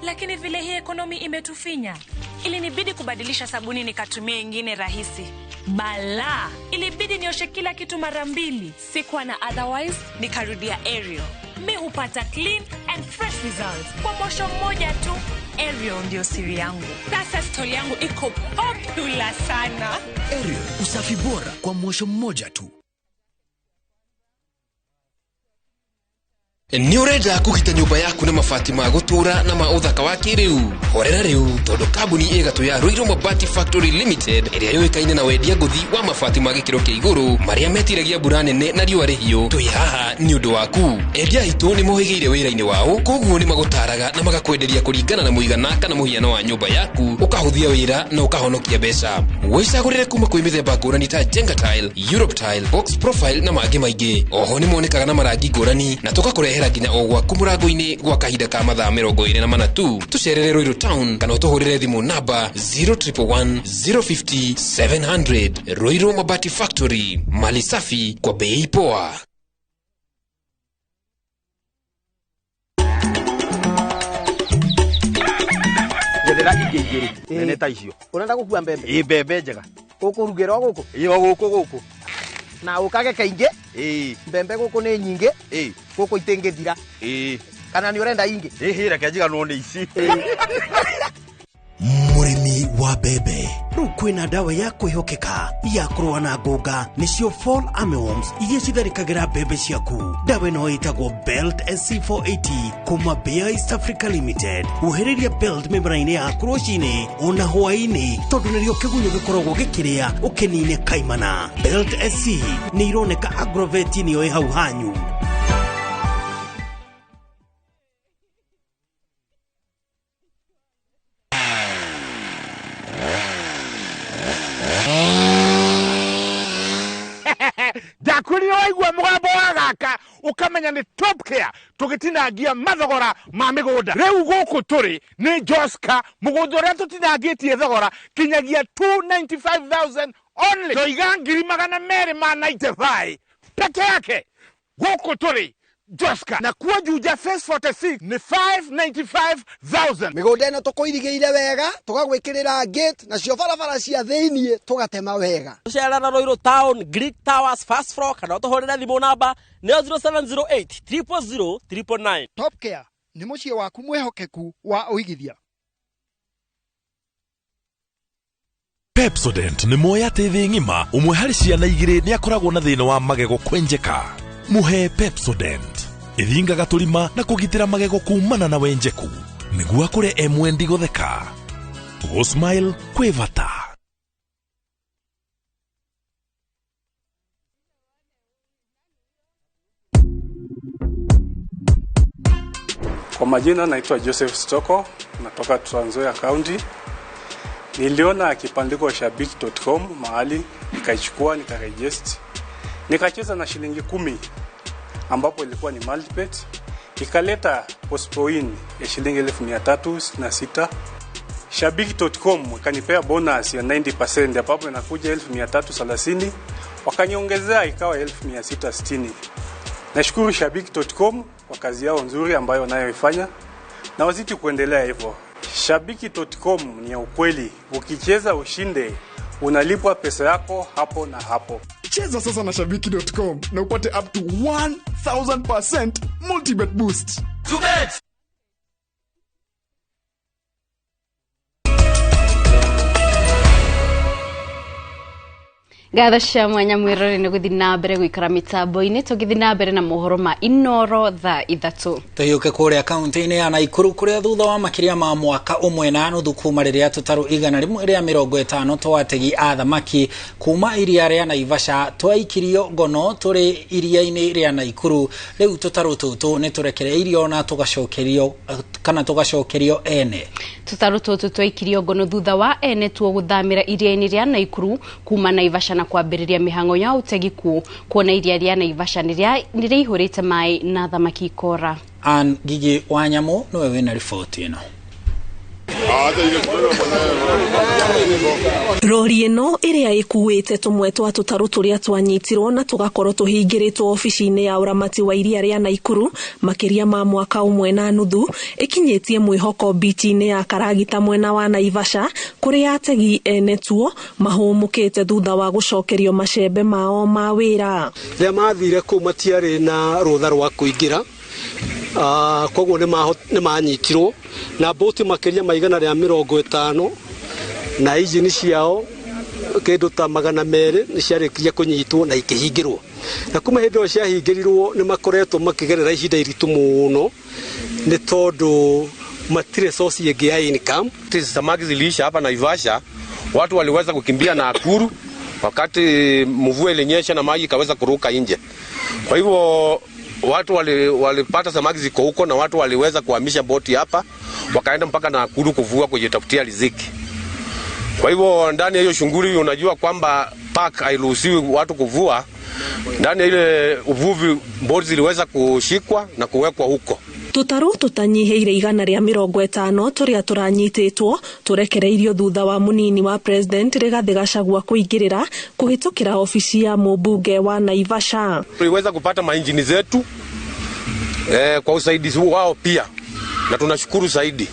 Lakini vile hii ekonomi imetufinya, ilinibidi kubadilisha sabuni nikatumia ingine rahisi. Bala, ilibidi nioshe kila kitu mara mbili. Sikuwa na otherwise, nikarudia Ariel. Mi hupata clean and fresh results kwa mosho mmoja tu. Ariel ndio siri yangu. Sasa stoli yangu iko popular sana. Ariel, usafi bora kwa mosho mmoja tu. Nĩ ũrenda kũgita nyũmba yaku na mabati ma gũtũra na ma ũthaka wa kĩrĩu? Horera rĩu tondũ kambuni ĩgatũ ya Ruiru Mabati Factory Limited ĩrĩa yũĩkaine na wendia ngũthi wa mabati ma gĩkĩro kĩa igũrũ marĩa metiragia mbura nene na riũa rĩhiũ, twĩ haha nĩ ũndũ waku. Endia aitũ nĩ mohĩgĩire wĩra-inĩ wao, koguo nĩ magũtaraga na magakwenderia kũringana na mũigana kana mũhiano wa nyũmba yaku, ũkahũthia wĩra na ũkahonokia mbeca. Wĩcagũrĩre kuma kwĩ mĩthemba ngũrani ta Jenga Tile, Europe Tile, Box Profile na mangĩ maingĩ. Oho nĩ monekaga na marangi ngũrani na tũgakũrehera nginya o gwaku mũrango-inĩ gwa kahinda ka mathaa 24 tu. Tũcerere Ruiru Town kana ũtũhũrĩre thimũ namba 0111 050 700. Ruiru Mabati Factory, mali safi kwa bei poa. Njethera ingĩ igĩrĩ nene ta icio. Ũrenda gũkua mbembe? Ĩ, mbembe njega. Ũkũrugĩra o gũkũ? Ĩ, o gũkũ gũkũ. Na ũkage kaingĩ? Ĩ. Mbembe gũkũ nĩ nyingĩ? Ĩ. Gũkũ itingĩthira? Ĩ. Kana nĩ ũrenda ingĩ? Ĩ, reke njiganwo nĩ ici. Mũrĩmi wa mbembe, rĩu kwĩna ndawa ya kwĩhokeka ya kũrũa na ngũnga, nĩcio Fall Armyworms iria citharĩkagĩra mbembe ciaku. Ndawa ĩno ĩtagwo Belt SC480 kuma Bayer East Africa Limited. Huhĩrĩria Belt mĩmera-inĩ yaku rũcinĩ ona hwaĩ-inĩ, tondũ nĩrĩo kĩgunyũ gĩkoragwo gĩkĩrĩa ũkĩnine kaimana. Belt SC nĩ ironeka Agrovet nĩyo ĩ hau hanyu. Ndakwĩrire waigua mũgambo wa gaka ũkamenya nĩ Top Care tũgĩtinangia mathogora ma mĩgũnda. Rĩu gũkũ tũrĩ nĩ Joska, mũgũnda ũrĩa tũtinangĩtie thogora kinyagia 295,000 only. Toiga 295 peke yake. Gũkũ tũrĩ Joska, na kuo Juja Phase 46 nĩ 595,000. Mĩgũnda ĩno tũkũirigĩire wega, tũgagwĩkĩrĩra gate, nacio barabara cia thĩiniĩ tũgatema wega. Tũcerera Ruiru Town, Greek Towers, first floor, kana ũtũhũrĩre thimũ namba nĩyo 0708 000 999. Top Care nĩ mũciĩ waku mwĩhokeku wa ũigithia. Pepsodent nĩ moĩ atĩ thĩ ng'ima ũmwe harĩ ciana igĩrĩ nĩ akoragwo na thĩna wa magego kwenjeka. Mũhe Pepsodent ĩthingaga tũrima na kũgitĩra magego kumana na wenjeku nĩguo akũre e mwendi gũtheka. Gũ-smile kwĩ bata. Kwa majina naitwa Joseph Stoko, natoka Trans Nzoia County. Niliona kibandiko shabiki.com mahali, nikaichukua nikaregister. Nikacheza na shilingi 10 ambapo ilikuwa ni multibet, ikaleta postpoin ya shilingi 1366. Shabiki.com ikanipea bonus ya 90% ambapo inakuja 1330, wakaniongezea ikawa 1660. Nashukuru Shabiki.com kwa kazi yao nzuri ambayo wanayoifanya na wazidi kuendelea hivyo. Shabiki.com ni ya ukweli, ukicheza ushinde, unalipwa pesa yako hapo na hapo. Cheza sasa na Shabiki.com na upate up to 1000% multibet boost. Ngatho cia mwanya mwirore nĩ gũthiĩ na mbere gũikara mĩtambo-inĩ tũgĩthiĩ na mbere na mohoro ma Inoro thaa 3. Tũhiũke kũrĩa kaunti-inĩ ya Naikuru kũrĩa thutha wa makĩria ma mwaka 1.5 kuma rĩrĩa tũtarũ 150 twa ategi a thamaki kuma iria rĩa Naivasha twaikirio ngono tũrĩ iria-inĩ rĩa Naikuru, rĩu tũtarũ tũtũ nĩ tũrekereirio na tũgacokerio kana tũgacokerio ene. Tũtarũ tũtũ twaikirio ngono thutha wa ene tuo gũthamĩra iria-inĩ rĩa Naikuru kuma Naivasha na kwambĩrĩria mĩhang'o ya ũtegi kuo kuona iria rĩa Naivasha nĩ rĩihũrĩte maĩ na thamaki ikora. Ann Gigi Wanyamũ nĩwe wĩna riboti ĩno. Rori ĩno ĩrĩa ĩkuĩte tũmwe twa tũtarũ tũrĩa twanyitirwo na tũgakorwo tũhingĩrĩtwo obici-inĩ ya ũramati wa iria rĩa Naikuru makĩria ma mwaka 1.5 ĩkinyĩtie mwĩhoko bichi-inĩ ya Karagita mwena wa Naivasha kũrĩa ategi ene tuo mahũmũkĩte thutha wa gũcokerio macembe mao ma wĩra. Rĩrĩa mathire kũu matiarĩ na rũtha rwa kũingĩra, koguo nĩ manyitirwo na boti makĩria ma 150 na injini ciao kĩndũ ta 200 nĩ ciarĩkirie kũnyitwo na ikĩhingĩrwo. Na kuma hĩndĩ ĩyo ciahingĩrirwo nĩ makoretwo makĩgerera ihinda iritũ mũno nĩ tondũ matirĩ source ĩngĩ ya income. Samaki ziliisha hapa Naivasha, watu waliweza kukimbia na Nakuru wakati mvua ilinyesha na maji ikaweza kuruka nje. Kwa hivyo watu walipata samaki ziko huko na watu waliweza kuhamisha boti hapa wakaenda mpaka Nakuru kuvua kujitafutia riziki. Kwa hivyo ndani ya hiyo shughuli unajua kwamba park hairuhusiwi watu kuvua. Ndani ya ile uvuvi boti ziliweza kushikwa na kuwekwa huko. Tũtarũ tũtanyihĩire 150 tũrĩa tũranyitĩtwo tũrekereirio thutha wa mũnini wa president Rigathĩ Gachagua kũingĩrĩra kũhĩtũkĩra obici ya mũmbunge wa Naivasha. Tuliweza kupata mainjini zetu kwa usaidizi wao pia, na tunashukuru zaidi.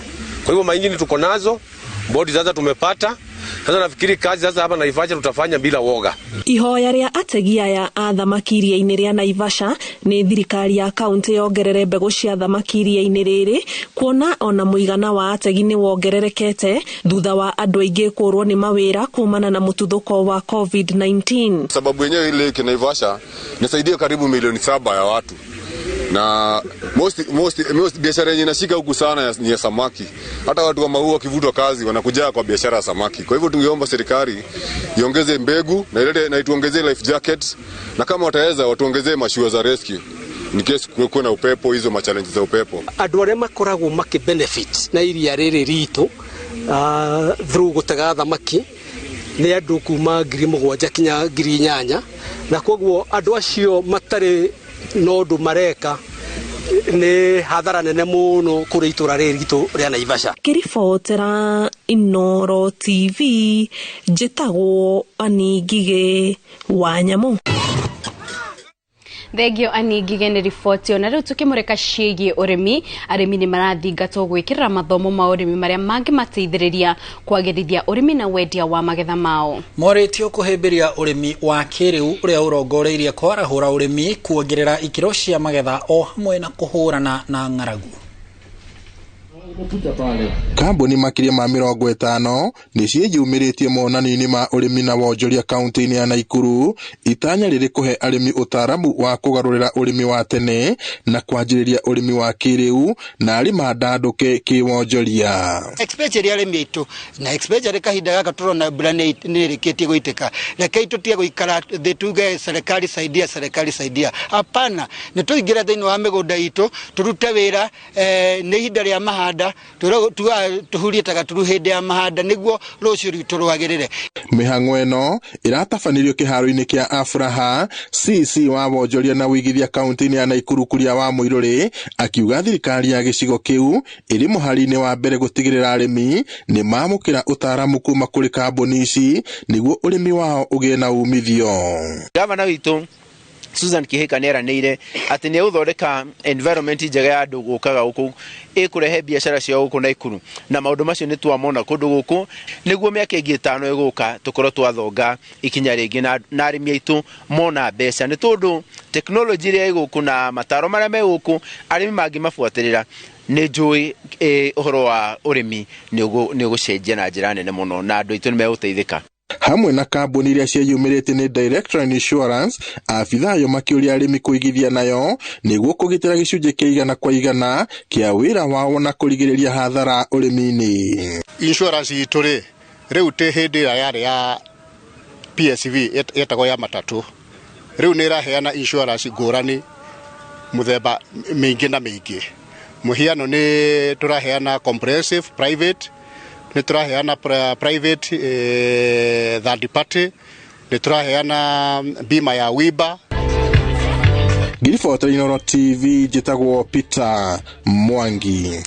Kwa hivyo mainjini tuko nazo, bodi sasa tumepata. Sasa nafikiri kazi sasa hapa Naivasha tutafanya bila woga. Ihoya rĩa ategi aya a thamaki iria-inĩ rĩa Naivasha nĩ thirikari ya kaunti yongerere mbegũ cia thamaki iria-inĩ rĩrĩ kuona ona mũigana wa ategi nĩ wongererekete thutha wa andũ aingĩ kũrwo nĩ mawĩra kumana na mũtuthũko wa COVID-19. Sababu yenyewe ile Naivasha nisaidia karibu milioni 7 ya watu. Na most biashara yenye inashika huku sana ni ya samaki. Hata watu wa maua wakivutwa kazi wanakuja kwa biashara ya samaki. Kwa hivyo tungeomba serikali iongeze mbegu na ilete na ituongezee life jackets, na kama wataweza watuongezee mashua za rescue in case kuwe na upepo, hizo ma challenge za upepo. Andũ arĩa makoragwo makĩ benefit na iria rĩrĩ ritũ through gũtega thamaki nĩ andũ kuma 7,000 kinya 8,000, na koguo andũ acio matarĩ no ũndũ mareka nĩ hathara nene mũno kũrĩ itũra rĩrĩ ritũ rĩa Naivasha. Ngĩribotera Inoro TV njĩtagwo Annie Ngigĩ wa Nyamũ. Thengio Annie Ngigĩ nĩ riboti. Ona rĩu tũkĩmũrĩka ciĩgiĩ ũrĩmi, arĩmi nĩ marathingatwo gwĩkĩrĩra mathomo ma ũrĩmi marĩa mangĩmateithĩrĩria kwagĩrithia ũrĩmi na wendia wa magetha mao. Morĩtio kũhĩmbĩria ũrĩmi wa kĩrĩu ũrĩa ũrongoreirie kwarahũra ũrĩmi, kuongerera ikĩro cia magetha o hamwe na kũhũrana na ng'aragu. Kambuni makĩria ma 50 nĩ ciĩyumĩrĩtie monanio-inĩ ma ũrĩmi na wonjoria kaunti-inĩ ya Naikuru, itanya rĩrĩ kũhe arĩmi ũtaaramu wa kũgarũrĩra ũrĩmi wa tene na kwanjĩrĩria ũrĩmi wa kĩrĩu na arĩ mandandũke kĩwonjoria. Especially arĩmi aitũ na especially kahinda gaka tũrona mbura nĩ ĩrĩkĩtie gũitĩka, rekei tũtige gũikara thĩ tuge serikali saidia, serikali saidia. Hapana, nĩ tũingĩre thĩinĩ wa mĩgũnda itũ tũrute wĩra. Nĩ ihinda rĩa mahanda, tũhurie ta gaturu hĩndĩ ya mahanda nĩguo rũciũ rwitũ rwagĩrĩre. Mĩhang'o ĩno ĩratabanĩrio kĩharo-inĩ kĩa Afraha. CC wa wonjoria na wĩigithia kaunti-inĩ ya Naikuru Kuria wa Mũirũrĩ akiuga thirikari ya gĩcigo kĩu ĩrĩ mũhari-inĩ wa mbere gũtigĩrĩra arĩmi nĩ mamũkĩra ũtaaramu kuma kũrĩ kambuni ici nĩguo ũrĩmi wao ũgĩe na umithio. Gavana witũ Susan Kihika nĩeranĩire atĩ nĩ egũthondeka environment njega ya andũ gũkaga gũkũ ĩkũrehe biacara ciao gũkũ Naikuru, na maũndũ macio nĩ twamona kũndũ gũkũ nĩguo mĩaka ĩngĩ 5 ĩgũka tũkorwo twathonga ikinya rĩngĩ na arĩmi aitũ mona mbeca, nĩ tondũ tekinoronjĩ ĩrĩa ĩ gũkũ na mataro marĩa me gũkũ arĩmi mangĩmabuatĩrĩra nĩ njũĩ ũhoro wa ũrĩmi nĩ ũgũcenjia na njĩra nene mũno na andũ aitũ nĩ megũteithĩka. Hamwe na kambuni iria ciĩyumĩrĩtie nĩ Director Insurance, abithaa ayo makĩũria arĩmi kũigithia nayo nĩguo kũgitĩra gĩcunjĩ kĩa 100 kwa 100 kĩa wĩra wao na kũrigĩrĩria hathara ũrĩmi-inĩ. Insurance itũ rĩ, rĩu tĩ hĩndĩ ĩrĩa yarĩ ya PSV yetagwo ya matatũ, rĩu nĩ ĩraheana insurance ngũrani mũthemba mĩingĩ na mĩingĩ. Mũhiano nĩ tũraheana comprehensive private, nĩ tũraheana private third party, nĩ tũraheana bima ya wiba. Ngiribota Inooro TV, njĩtagwo Peter Mwangi.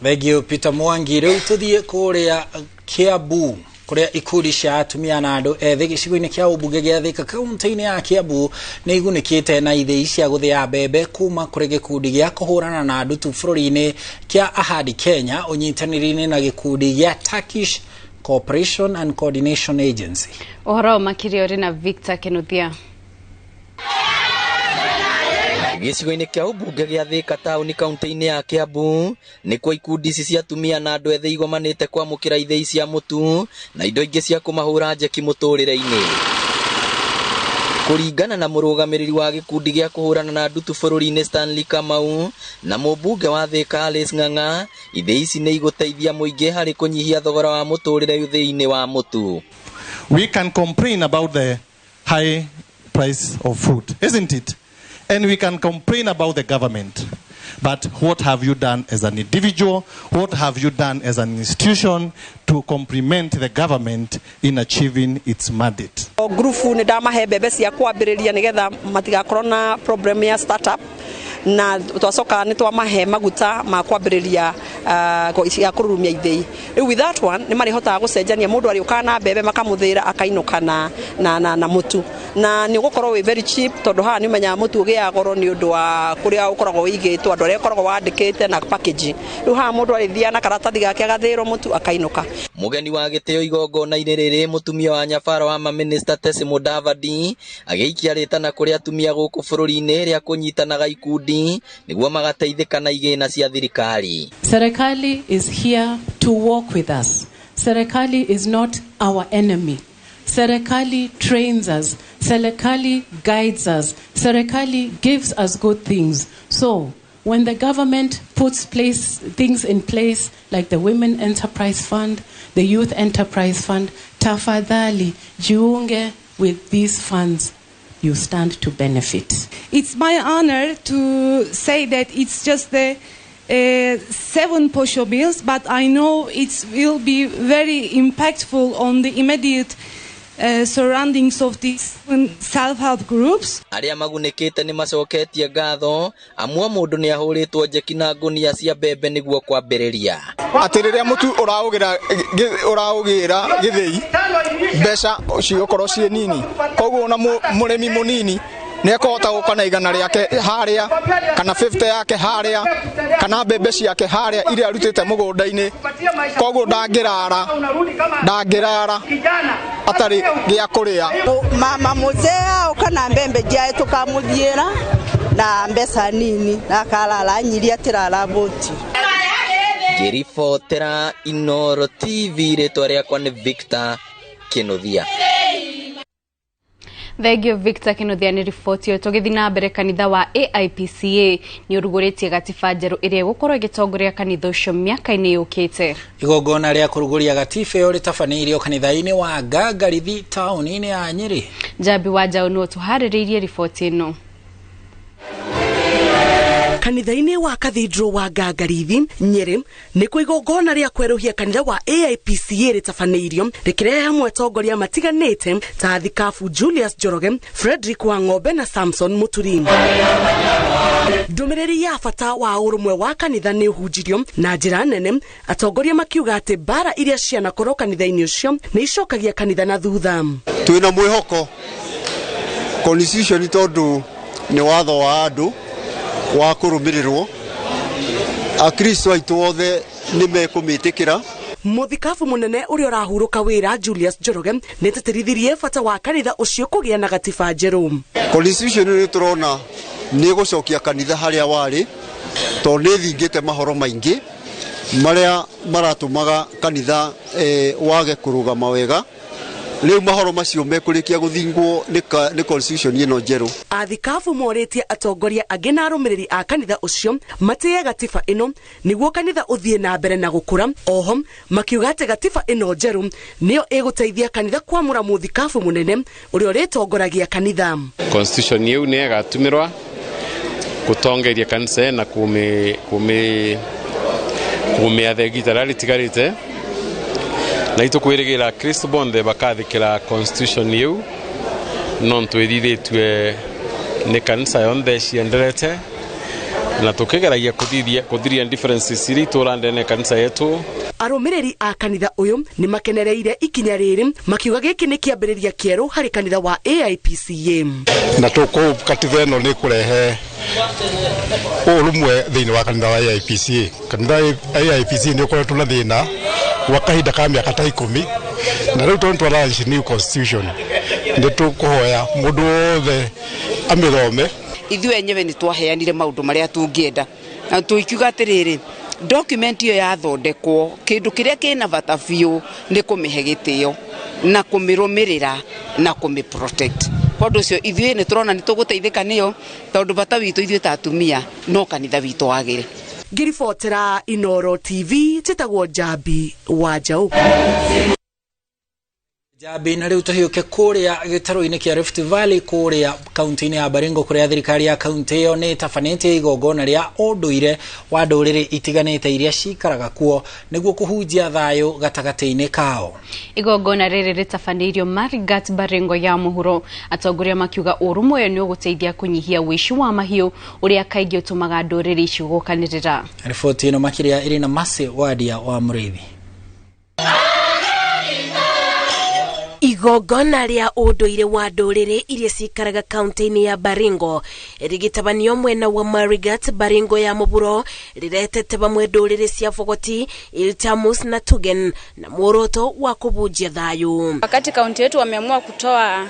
Thank you Peter Mwangi. Rĩu tũthiĩ kũrĩa Kiambu kũrĩa ikundi cia atumia na andũ ethĩ gĩcigo-inĩ kĩa ũmbunge gĩa Thika kaunti-inĩ ya Kiambu nĩ igunĩkĩte na ithĩi cia gũthĩa mbembe kuma kũrĩ gĩkundi gĩa kũhũrana na ndutu bũrũri-inĩ kĩa Ahadi Kenya ũnyitanĩri-inĩ na gĩkundi gĩa Turkish Cooperation and Coordination Agency. Ũhoro makĩria ũrĩ na Victor Kinuthia. Gĩcigo-inĩ kĩa ũmbunge gĩa Thika taũni kaunti-inĩ ya Kiambu nĩkuo ikundi ici cia atumia na andũ ethĩ igomanĩte kwamũkĩra ithĩi cia mũtu na indo ingĩ cia kũmahũra njeki mũtũrĩre-inĩ. Kũringana na mũrũgamĩrĩri wa gĩkundi gĩa kũhũrana na ndutu bũrũri-inĩ Stanley Kamau na mũmbunge wa Thika Alice Ng'ang'a, ithĩi ici nĩ igũteithia mũingĩ harĩ kũnyihia thogora wa mũtũrĩre ũthĩi-inĩ wa mũtu. We can complain about the high price of food, isn't it? And we can complain about the government. But what have you done as an individual? What have you done as an institution to complement the government in achieving its mandate? Grupu nĩ ndamahe mbembe cia kwambĩrĩria nĩgetha matigakorwo na problem ya startup, na twacoka nĩ twamahe maguta ma kwambĩrĩria ya kũrurumia ithĩi. Rĩu with that one nĩ marĩhotaga gũcenjania, mũndũ arĩũkaga na mbembe makamũthĩra akainũka na mũtu, na nĩ ũgũkorwo wĩ very cheap tondũ haha nĩ ũmenyaga mũtu ũgĩaga goro nĩ ũndũ wa kũrĩa ũkoragwo wĩigĩtwo, andũ arĩa ũkoragwo wandĩkĩte na package. Rĩu haha mũndũ arĩthiaga na karatathi gake agathĩrwo mũtu akainũka. Mũgeni wa gĩtĩo igongona-inĩ rĩrĩ mũtumia wa Nyabara wa mamĩnĩsta Tessy Mudavadi agĩikia rĩtana kũrĩ atumia gũkũ bũrũri-inĩ rĩa kũnyitanaga ikundi nĩguo magateithĩka na igĩna cia thirikari. Serikali is here to work with us. Serikali is not our enemy. Serikali trains us. Serikali guides us. Serikali gives us good things. So when the government puts things in place like the Women Enterprise Fund, the Youth Enterprise Fund, tafadhali jiunge with these funds. You stand to benefit. It's my honor to say that it's just the 7 posho bills, but I know it will be very impactful on the immediate surroundings of these self-help groups. Arĩa magunĩkĩte nĩ macoketie ngatho amu o mũndũ nĩ ahũrĩtwo njeki na ngũnia cia mbembe nĩguo kwambĩrĩria. Atĩ rĩrĩa mũtu ũraũgĩra gĩthĩi mbeca cigũkorwo ciĩ nini, koguo ona mũrĩmi mũnini nĩ ekũhota gũka na 100 rĩake harĩa kana 50 yake harĩa kana mbembe ciake harĩa iria arutĩte mũgũnda-inĩ, koguo ndangĩrara atarĩ gĩa kũrĩa. Mama muzee oka na mbembe jae tukamuthiĩra na mbeca nini na akarara nyiria atirara bũti. Ngĩribotera Inooro TV, rĩtwa rĩakwa nĩ Victor Kinuthia. Thengio Victor Kinuthia nĩ riboti ĩyo. Tũgĩthiĩ na mbere, kanitha wa AIPCA nĩ ũrugũrĩtie gatiba njerũ ĩrĩa ĩgũkorwo ĩgĩtongoria kanitha ũcio mĩaka-inĩ yũkĩte. Igongona rĩa kũrugũria gatiba ĩyo rĩtabanĩirio kanitha-inĩ wa Ngangarithi taũni-inĩ ya Nyĩrĩ. Njambi wa Njaũ nĩwe ũtũharĩrĩirie riboti ĩno. Kanitha-inĩ wa Cathedral wa Ngangarithi Nyĩrĩ nĩkuo igongona rĩa kwerũhia kanitha wa AIPCA rĩtabanĩirio, rĩkĩrehe hamwe atongoria matiganĩte ta Thikabu Julius Njoroge, Frederick Wang'ombe na Samson Muturi. Ndũmĩrĩri ya bata wa ũrũmwe wa kanitha nĩ ũhunjirio na njĩra nene, atongoria makiuga atĩ mbara iria cianakorwo kanitha-inĩ ũcio nĩ icokagia kanitha na thutha. Twĩna mwĩhoko constitution tondũ nĩ watho wa andũ wa kũrũmĩrĩrwo, Akristo aitũ othe nĩ mekũmĩtĩkĩra. Mũthikabu mũnene ũrĩa ũrahurũka wĩra Julius Njoroge nĩ tĩtĩrithirie bata wa kanitha ũcio kũgĩa na gatiba njerũ. Constitution nĩ tũrona nĩ gũcokia kanitha harĩa warĩ, tondũ nĩ ĩthingĩte mahoro maingĩ marĩa maratũmaga kanitha wage kũrũgama wega. Rĩu mahoro macio mekũrĩkia gũthingwo nĩ constitution ĩno njerũ. Athikabu morĩtie atongoria angĩ na arũmĩrĩri a kanitha ũcio matĩye gatiba ĩno nĩguo kanitha ũthiĩ na mbere na gũkũra. Oho makiuga atĩ gatiba ĩno njerũ nĩyo ĩgũteithia kanitha kwamũra mũthikabu mũnene ũrĩa ũrĩtongoragia kanitha. Constitution ĩu nĩ ĩgatũmĩrwa gũtongoria kanitha na kũmĩatha ihinda rĩrĩa rĩtigarĩte, na itũkwĩrĩgĩra Kristo bonthe bakathĩkĩra constitution ĩu, no twĩthithĩtue nĩ kanitha yonthe cienderete na tũkĩgeragia kũthiria differences iria itũrandene kanitha yetu. Arũmĩrĩri a kanitha ũyũ nĩ makenereire ikinya rĩrĩ, makiuga gĩkĩ nĩ kĩambĩrĩria kĩerũ harĩ kanitha wa AIPCA. Na tũkũ katiba ĩno nĩ kũrehe ũrũmwe thĩinĩ wa kanitha wa AIPCA. Kanitha wa AIPCA nĩ ũkoretwo na thĩna wa kahinda ka mĩaka ta 10, na rĩu tondũ twara new constitution nĩ tũkũhoya mũndũ wothe amĩthome. Ithuĩ enyewe nĩ twaheanire maũndũ marĩa tũngĩenda, na tũkiuga atĩrĩrĩ, document ĩyo yathondekwo kĩndũ kĩrĩa kĩna bata biũ nĩ kũmĩhe gĩtĩo na kũmĩrũmĩrĩra na kũmĩ protect. Tondũ ũcio ithuĩ nĩ tũrona nĩ tũgũteithĩka nĩyo, tondũ bata witũ ithuĩ ta atumia no kanitha witũ wagĩre. Ngĩribotera Inooro TV, njĩtagwo Njambi wa Njaũ. Njambi. Na rĩu tũhiũke kũrĩa gĩtarũ-inĩ kĩa Rift Valley kũrĩa kaunti-inĩ ya Baringo, kũrĩa thirikari ya kaunti ĩyo nĩ ĩtabanĩtie igongona rĩa ũndũire wa ndũrĩrĩ itiganĩte iria cikaraga kuo nĩguo kũhunjia thayũ gatagatĩ-inĩ kao. Igongona rĩrĩ rĩtabanĩirio Marigat, Baringo ya mũhuro, atongoria makiuga ũrũmwe ũyũ nĩ ũgũteithia kũnyihia ũici wa mahiũ ũrĩa kaingĩ ũtũmaga ndũrĩrĩ ici gũkanĩrĩra. Riboti ĩno makĩria ĩrĩ na Mercy Wadia wa Mũrĩithi. Igongona rĩa ũndũire wa ndũrĩrĩ iria cikaraga kaunti-inĩ ya Baringo rĩgĩtabanio mwena wa Marigat, Baringo ya mũhuro, rĩretete vamwe ndũrĩrĩ cia Bogoti, Iltamus na Tugen na muoroto wa kũbunjia thayũ. Wakati kaunti yetu wameamua kutoa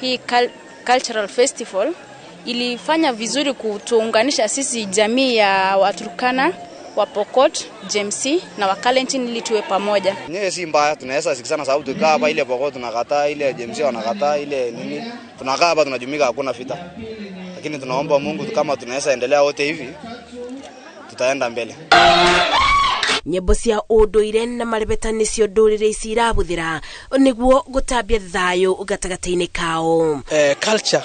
hii cultural festival, ilifanya vizuri kutuunganisha sisi jamii ya Waturkana, wa Pokot, JMC na wa Kalenjin ili tuwe pamoja. Nyewe si mbaya, tunaweza sikizana sababu tukaa hapa ile Pokot tunakataa, ile JMC wanakataa, ile nini, tunakaa hapa tunajumika, hakuna vita. Lakini tunaomba Mungu kama tunaweza endelea wote hivi tutaenda mbele. Nyĩmbo cia ũndũire na marebeta nĩcio ndũrĩrĩ ici irabuthĩra nĩguo gũtambia thayũ gatagatĩ-inĩ kao. Culture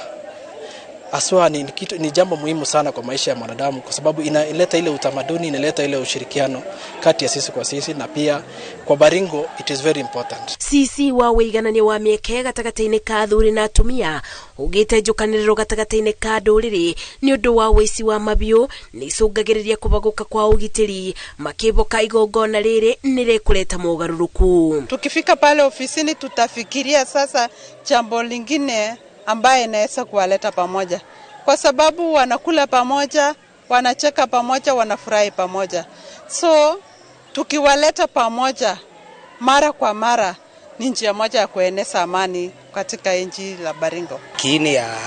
aswa ni jambo muhimu sana kwa maisha ya mwanadamu, kwa sababu inaleta ile utamaduni, inaleta ile ushirikiano kati ya sisi kwa sisi, na pia kwa Baringo it is very important. Sisi wa wĩiganania wa mĩeke gatagatĩ-inĩ ka athuri na atumia ugĩte njũkanĩrĩro gatagatĩ-inĩ ka ndũrĩrĩ nĩ ũndũ wa ũici wa mabiũ nĩ icũngagĩrĩria kũbagũka kwa ũgitĩri, makĩmboka igongona rĩrĩ nĩ rĩkũreta mogarũrũku. Tukifika pale ofisini tutafikiria sasa jambo lingine ambaye inaweza kuwaleta pamoja, kwa sababu wanakula pamoja, wanacheka pamoja, wanafurahi pamoja. So tukiwaleta pamoja mara kwa mara ni njia moja ya kueneza amani katika nchi la Baringo. Kiini ya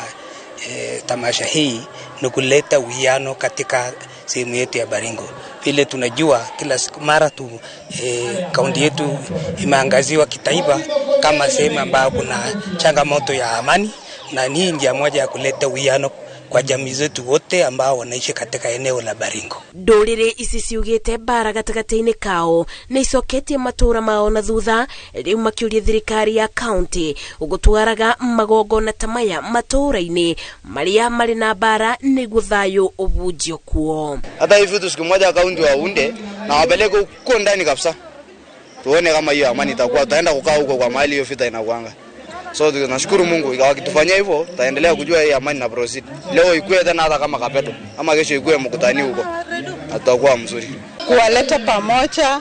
tamasha hii ni kuleta uwiano katika sehemu yetu ya Baringo. Vile tunajua kila siku mara tu kaunti yetu imeangaziwa kitaifa kama sehemu ambayo kuna changamoto ya amani, na ni njia moja ya kuleta uwiano kwa jamii zetu wote ambao wanaishi katika eneo la Baringo. Ndũrĩrĩ ici ciugĩte mbara gatagatĩ-inĩ kao nĩ icoketie matũra mao na thutha, rĩu makĩũria thirikari ya kaunti gũtwaraga magongona ta maya matũra-inĩ marĩa marĩ na mbara nĩguo thayũ ũbunjio kuo. Hata hivi tu siku moja kaunti waunde na wapeleke huko ndani kabisa, tuone kama hiyo amani itakuwa, tutaenda kukaa huko kwa mahali hiyo vita inakuanga. So tunashukuru Mungu wakitufanyia hivyo tutaendelea kujua hii amani na proceed. Leo ikue tena hata kama Kapedo ama kesho ikue mkutani huko, tutakuwa mzuri. Kuwaleta pamoja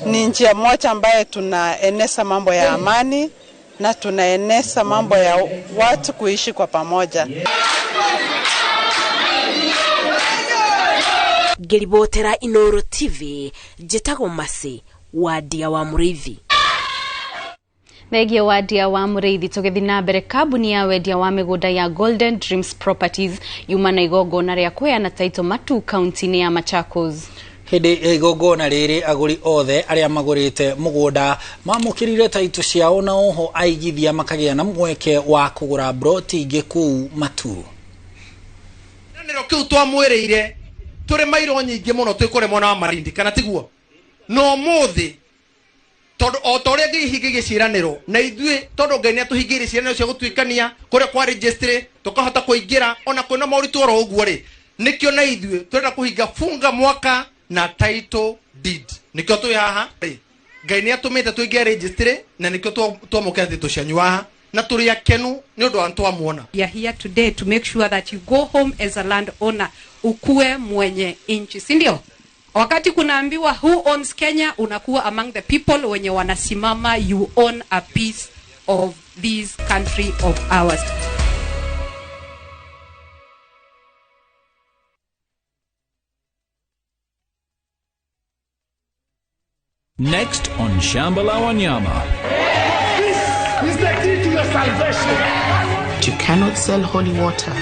ni njia moja ambayo tunaeneza mambo ya amani na tunaeneza mambo ya watu kuishi kwa pamoja. Ngĩribotera Inooro TV, njĩtagwo Mercy Wandia wa Mũrĩithi. Thengia Wandia wa Mũrĩithi. Tũgĩthiĩ na mbere, kambuni ya wendia wa mĩgũnda ya Golden Dreams Properties yuma na igongona rĩa kũheana taito Matu kaunti-inĩ ya Machakos. Hĩndĩ ya igongona rĩrĩ agũri othe arĩa magũrĩte mũgũnda mamũkĩrire taito ciao na oho aigithia makagĩa na mweke wa kũgũra broti ingĩ kũu Matu. Nĩro kĩu twamwĩrĩire tũrĩ mairo nyingĩ mũno twĩ kũrĩ mwena wa Malindi, kana tiguo? No mũthĩ tondu o ta ũrĩa Ngai ihingĩirie ciĩranĩro na ithuĩ tondu Ngai nĩatũhingĩirie ciĩranĩro cia gũtuĩkania kũrĩa kwa registry tũkahota kũingĩra ona kwĩna moritũ oro ũguo rĩ, nĩkĩo na ithuĩ tũrenda kũhinga funga mwaka na title deed. Nĩkĩo twĩ haha rĩ, Ngai nĩatũmĩte tũingĩre registry na nĩkĩo twamũkĩra titũ cianyu haha na tũrĩ akenu nĩ ũndũ wa twamuona. We are here today to make sure that you go home as a landowner, ukue mwenye inchi, si ndio? Wakati kunaambiwa who owns Kenya, unakuwa among the people wenye wanasimama, you own a piece of this country of ours. Next on Shamba la Wanyama. This is the key to your salvation. You cannot sell holy water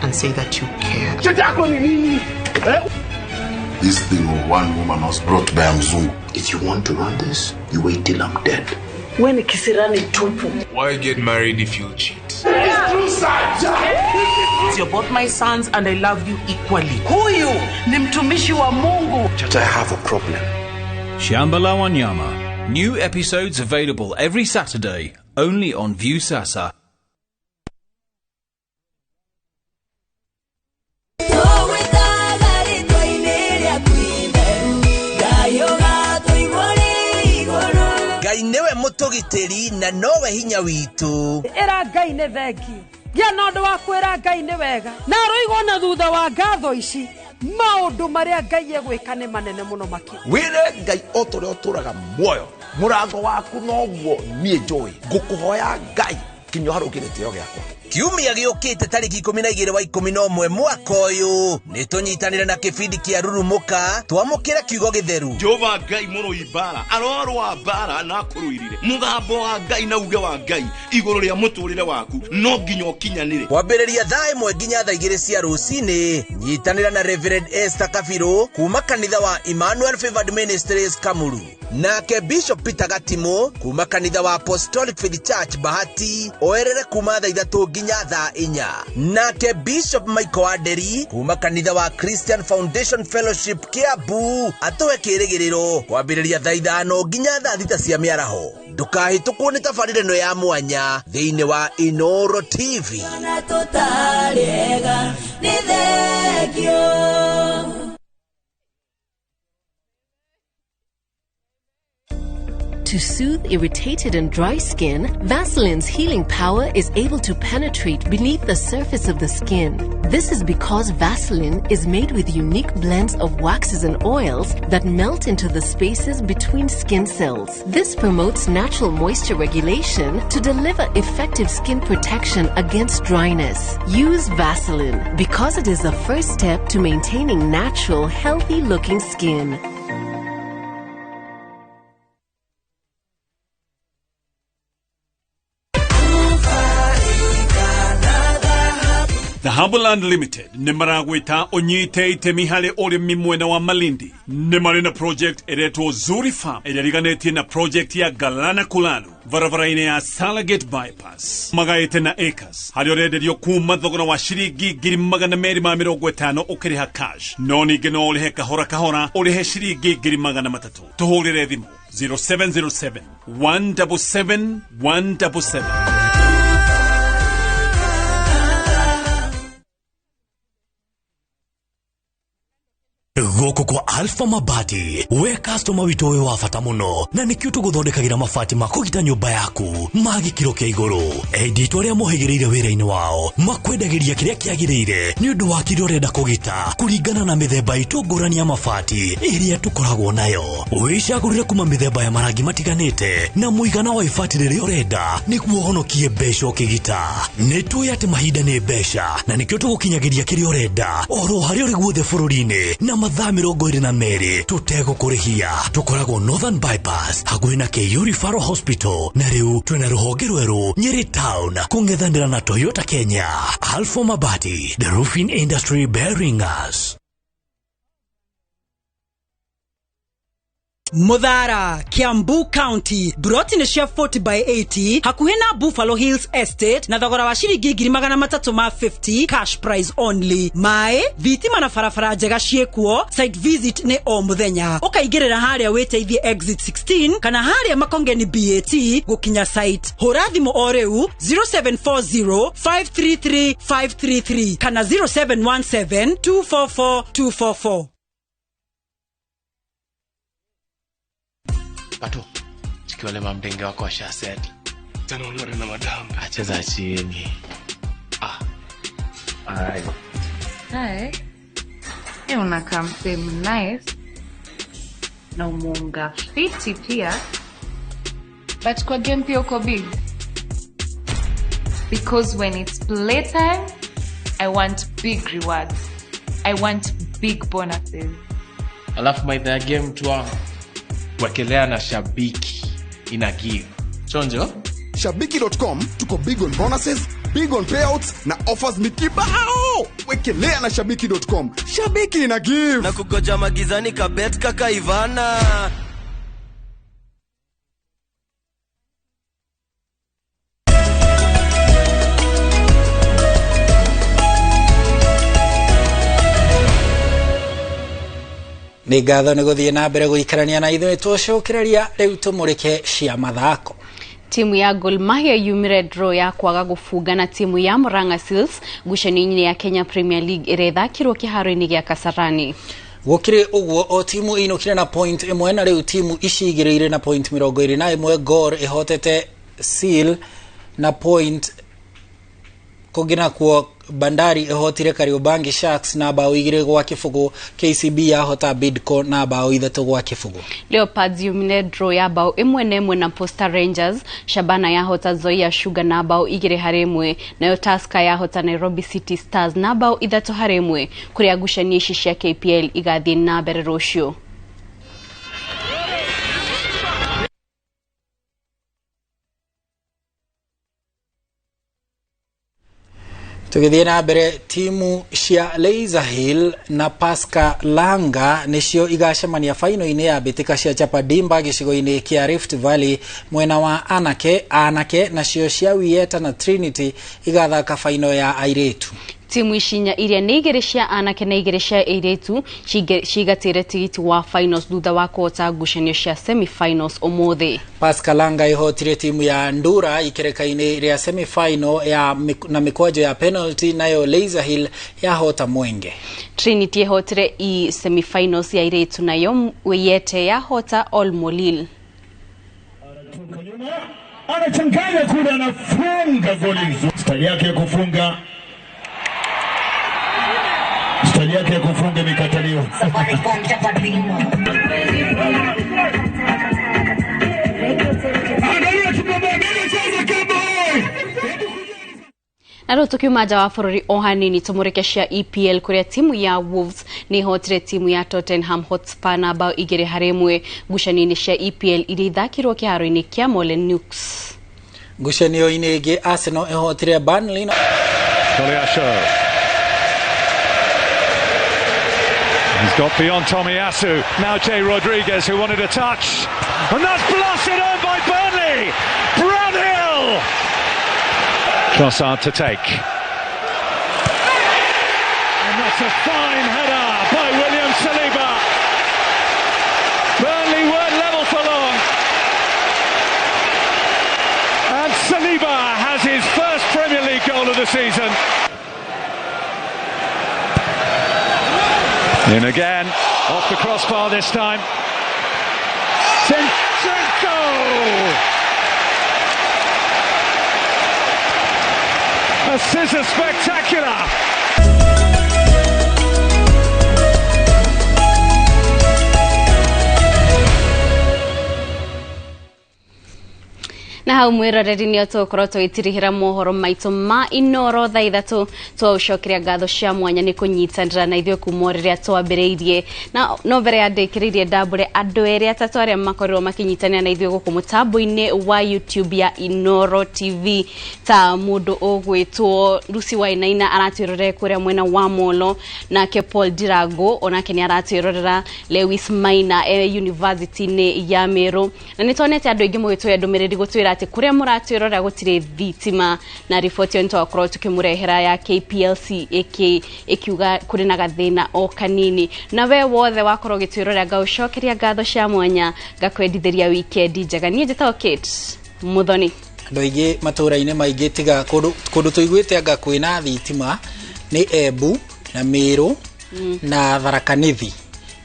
and say that you care. This thing of one woman was brought by Mzungu. If you want to run this, you wait till I'm dead. When kisirani tupu. Why get married if you cheat? It's true, sir. You're both my sons and I love you equally. Huyu ni mtumishi wa Mungu. Chacha, I have a problem. Shamba la Wanyama. New episodes available every Saturday, only on Viusasa. Ngai niwe mutugitiri na nowe hinya witu. Ira Ngai nĩ thengiũ. Gĩa na ũndũ wa kwĩra Ngai nĩ wega. Na roigwo na thutha wa ngatho ici maũndũ marĩa Ngai egwĩka nĩ manene mũno makĩria. Wĩre Ngai o ta ũrĩa ũtũũraga muoyo, mũrango waku noguo niĩ njũĩ. Ngũkũhoya Ngai kinya harũke gĩtĩo gĩakwa. Kiumia gĩũkĩte tarĩki 12 wa 11 mwaka ũyũ nĩ tũnyitanĩre na kĩbindi kĩa Rurumũka twamũkĩre kiugo gĩtheru. Jehova Ngai mũrũi mbara arorũa mbara na akũrũirire mũgambo wa Ngai na uge wa Ngai igũrũ rĩa mũtũrĩre waku no nginya ũkinyanĩre. Kwambĩrĩria thaa 1 nginya thaa 2 cia rũcinĩ nyitanĩra na Reverend Esther Kabirũ kuma kanitha wa Emmanuel Favored Ministries Kamuru, nake Bishop Peter Gatimu kuma kanitha wa Apostolic Faith Church Bahati oerere kuma thaa 3 nginya thaa 4, nake Bishop Michael Wanderi kuma kanitha wa Christian Foundation Fellowship Kiambu atũhe kĩrĩgĩrĩro kwambĩrĩria thaa 5 nginya thaa 6 cia mĩaraho. Ndũkahĩtũkwo nĩ tabarĩra ĩno ya mwanya thĩinĩ wa Inooro TV. To soothe irritated and dry skin, Vaseline's healing power is able to penetrate beneath the surface of the skin. This is because Vaseline is made with unique blends of waxes and oils that melt into the spaces between skin cells. This promotes natural moisture regulation to deliver effective skin protection against dryness. Use Vaseline because it is the first step to maintaining natural, healthy-looking skin. Dhahabu Land Limited nĩ maragwĩta ũnyite itemi harĩ ũrĩmi mwena wa Malindi. Nĩ marĩ na project ĩretwo Zuri Farm ĩrĩa ĩriganĩtie na project ya Galana Kulalu barabara-inĩ ya Salagate Bypass. Magaĩte na acres harĩa ũrenderio kuma thogora wa ciringi 250,000 ũkĩrĩha cash, no ningĩ no ũrĩhe kahora kahora ũrĩhe ciringi 300,000. Tũhũrĩre thimũ 0707 177 177. Gũkũ kwa Alpha Mabati, we customer witũ wĩ wa bata mũno, na nĩkĩo tũgũthondekagĩra mabati ma kũgita nyũmba yaku ma gĩkĩro kĩa igũrũ. Enditũ arĩa mohĩgĩrĩire wĩra-inĩ wao makwendagĩria kĩrĩa kĩagĩrĩire nĩ ũndũ wa kĩrĩa ũrenda kũgita kũringana na mĩthemba itũ ngũrani ya mabati ĩrĩa tũkoragwo nayo. Wĩcagũrĩre kuma mĩthemba ya marangi matiganĩte na mũigana wa ibati rĩrĩa ũrenda nĩguo ũhonokie mbeca ũkĩgita. Nĩ tũĩ atĩ mahinda nĩ mbeca, na nĩkĩo tũgũkinyagĩria kĩrĩa ũrenda oro harĩa ũrĩ guothe bũrũri-inĩ na mathaa 22 tũtegũkũrĩhia. Tũkoragwo Northern Bypass hakuhĩ na KU Referral Hospital, na rĩu twĩna rũhonge rwerũ Nyeri Town kũng'ethanĩra na Toyota Kenya. Alpha Mabati, the roofing industry bearing us. Muthara, Kiambu County, broti nĩ cia 40 by 80 hakuhĩ na Buffalo Hills Estate na thogora wa ciringi 350,000 cash price only. Maĩ, thitima na barabara njega ciĩkuo, site visit nĩ o mũthenya. Ũkaingĩrĩra harĩa wĩteithie exit 16 kana harĩa Makongeni BAT gũkinya site. Hũra thimũ o rĩu 0740 533 533 kana 0717 244 244. Pato, chikiwale mamdenge wako washa set. Tena unore na madam. Acheza chini. Ah. Ai. Hi. Eh, unakaa msee nice. Na umunga fiti pia. But kwa game pia uko big. Because when it's playtime, I want big rewards. I want big bonuses. Alafu maitha ya game tu wangu. Wekelea na Shabiki ina give. Chonjo? Shabiki.com tuko big on bonuses, big on payouts na offers ni kibao. Wekelea na Shabiki.com. Shabiki ina give. Na kugoja magizani kabet kaka Ivana. Nĩ ngatho nĩ gũthiĩ na mbere gũikarania na ithuĩ tũcokereria rĩu tũmũrĩke cia mathako. Timu ya Gor Mahia yumire draw ya kwaga gũbunga na timu ya Murang'a Seals ngucanio-inĩ ya Kenya Premier League ĩrĩa ĩthakirwo kĩharo-inĩ gĩa Kasarani. Gũkĩrĩ ũguo o timu ĩinũkire na point ĩmwe na rĩu timu ici igĩrĩ irĩ na point 21. Gor ĩhotete Seal na point kũngĩ nakuo Bandari ĩhotire Kariobangi Sharks na bao 2-0. KCB yahota Bidco na bao 3-0. Leopards yumire draw ya bao 1-1 na Posta Rangers. Shabana yahota Zoia Sugar na bao 2-1, nayo Tusker yahota Nairobi City Stars na bao 3-1. Kũrĩa ngucanio ici cia KPL igathiĩ na mbere rũciũ. Tũgĩthiĩ na mbere, timu cia Laser Hill na Pasca Langa nĩcio igacemania faino-inĩ ya mbĩtĩka cia Chapadimba gĩcigo-inĩ kĩa Rift Valley mwena wa anake, nacio cia Wieta na Trinity igathaka faino ya airĩtu. Timu ici inya iria nĩ igĩrĩ cia anake na igĩrĩ cia airĩtu cigatĩre tigiti wa finals thutha wa kũhota ngucanio cia semi-finals ũmũthĩ. Pascal Langa ihotire timu ya Ndura ikereka-inĩ rĩa semi-final ya na mĩkwanjo ya penalty, nayo Laser Hill yahota Mwenge. Trinity ihotire i semi-finals ya airĩtu, nayo Wiyete yahota Olmolil. Anachanganya kule, anafunga goli nzuri. Style yake ya kufunga Style yake ya kufunga imekataliwa. Na rĩu tũkiuma nja wa bũrũri o hanini tũmũrĩke cia EPL kũrĩa timu ya Wolves nĩ ĩhotire timu ya Tottenham Hotspur na bao 2-1 ngucanio-inĩ cia EPL iria ithakirwo kĩharo-inĩ kĩa Molineux. Ngucanio-inĩ ĩngĩ Arsenal ĩhotire Burnley na He's got beyond Tomiyasu. Now Jay Rodriguez, who wanted a touch. And that's blasted on by Burnley! Brownhill! Trossard to take. And that's a fine header by William Saliba. Burnley weren't level for long. And Saliba has his first Premier League goal of the season. In again, off the crossbar this time. Zinchenko! A scissor spectacular! Na hau mwiroreri nio tugukorwo tũgĩtirihĩra mohoro maitũ ma Inoro thaa 3 twaũcokeria ngatho cia mwanya nĩ kũnyitanĩra na ithuĩ kuma rĩrĩa twambĩrĩirie. Na no mbere ya ndĩkĩrĩirie ndambũre andũ erĩ atatũ arĩa makorirwo makĩnyitanĩra na ithuĩ gũkũ mũtambo-inĩ wa YouTube ya Inoro TV, ta mũndũ ũgwĩtwo Lucy Wainaina aratwĩrorera kũrĩa mwena wa Molo, nake Paul Dirago onake nĩ aratwĩrorera, Lewis Maina e University-inĩ ya Meru. Na nĩ tuonete andũ aingĩ mũgĩtũhe ndũmĩrĩri gũtwĩra atĩ kũrĩa mũratwĩrora gũtirĩ thitima, na riboti ĩyo nĩtwakorwo tũkĩmũrehera ya KPLC ĩkiuga kũrĩ na gathĩna o kanini. Na we wothe wakorwo ũgĩtwĩrora ngaũcokeria ngatho cia mwanya, ngakwendithĩria wikendi njega. Niĩ njĩtagwo Kate Muthoni. Andũ aingĩ matũũra-inĩ maingĩ tiga kũndũ tũiguĩte anga kwĩna thitima nĩ Embu na Meru na Tharaka Nithi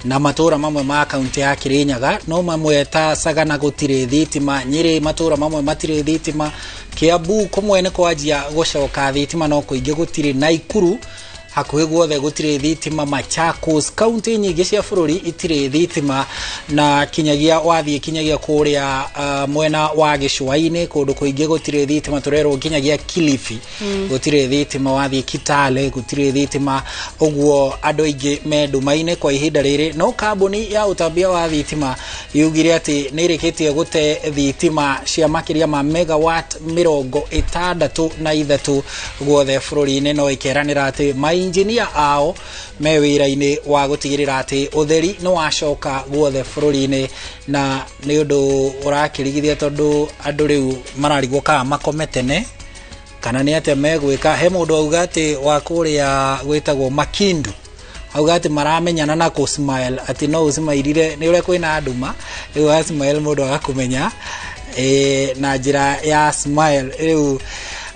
na matũũra mamwe ma kaunti ya Kirinyaga, no mamwe ta Sagana gũtirĩ thitima, Nyĩrĩ matũũra mamwe matirĩ thitima, Kiambu kũmwe nĩ kwanjia gũcoka thitima no kũingĩ gũtirĩ, Naikuru hakuhĩ guothe gũtirĩ thitima, Machakos kaunti nyingĩ cia bũrũri itirĩ thitima, na kinyagia wathiĩ kinyagia kũrĩa mwena wa gĩcũa-inĩ kũndũ kũingĩ gũtirĩ thitima, tũrerwo kinyagia Kilifi gũtirĩ thitima, wathiĩ Kitale gũtirĩ thitima, ũguo andũ aingĩ me nduma-inĩ kwa ihinda rĩrĩ. No kambuni ya ũtambia wa thitima yugire atĩ nĩ ĩrĩkĩtie gũte thitima cia makĩria ma megawatt 63 guothe bũrũri-inĩ, no ĩkeranĩra atĩ injinia ao me wĩra-inĩ wa gũtigĩrĩra atĩ ũtheri nĩ wacoka guothe bũrũri-inĩ, na nĩ ũndũ ũrakĩrigithia tondũ andũ rĩu mararigwo kana makome tene kana nĩ atĩa megwĩka. He mũndũ auga atĩ wa kũrĩa gwĩtagwo Makindu auga atĩ maramenyana na kũ smile, atĩ no ũcimairire nĩ ũrĩa kwĩna nduma, rĩu wa smile mũndũ agakũmenya na njĩra ya smile. Rĩu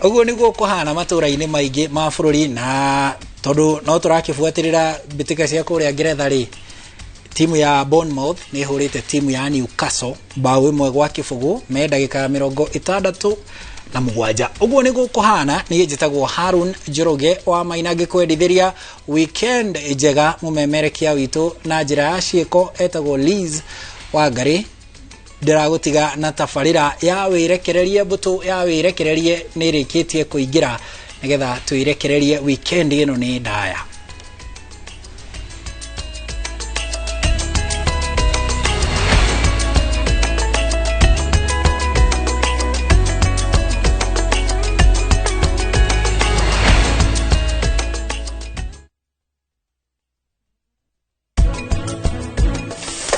ũguo nĩguo kũhana matũũra-inĩ maingĩ ma bũrũri, na tondũ no tũrakĩbuatĩrĩra mbĩtĩka cia kũrĩa Ngeretha rĩ, timu ya Bournemouth nĩ ĩhũrĩte timu ya Newcastle bao 1-0 me ndagĩka 67. Ũguo nĩguo kũhana. Niĩ njĩtagwo Harun Njoroge wa Maina, ngĩkwendithĩria weekend njega. Mũmemerekia witũ na njĩra ya ciĩko etagwo Liz Wangari. Ndĩragũtiga na tabarĩra ya wĩrekererie, mbũtũ ya wĩrekererie nĩ ĩrĩkĩtie kũingĩra nĩgetha twĩrekererie weekend ĩno nĩ ndaya.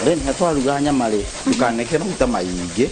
Then twaruga nyama rĩ, ndũkanekĩre maguta maingĩ.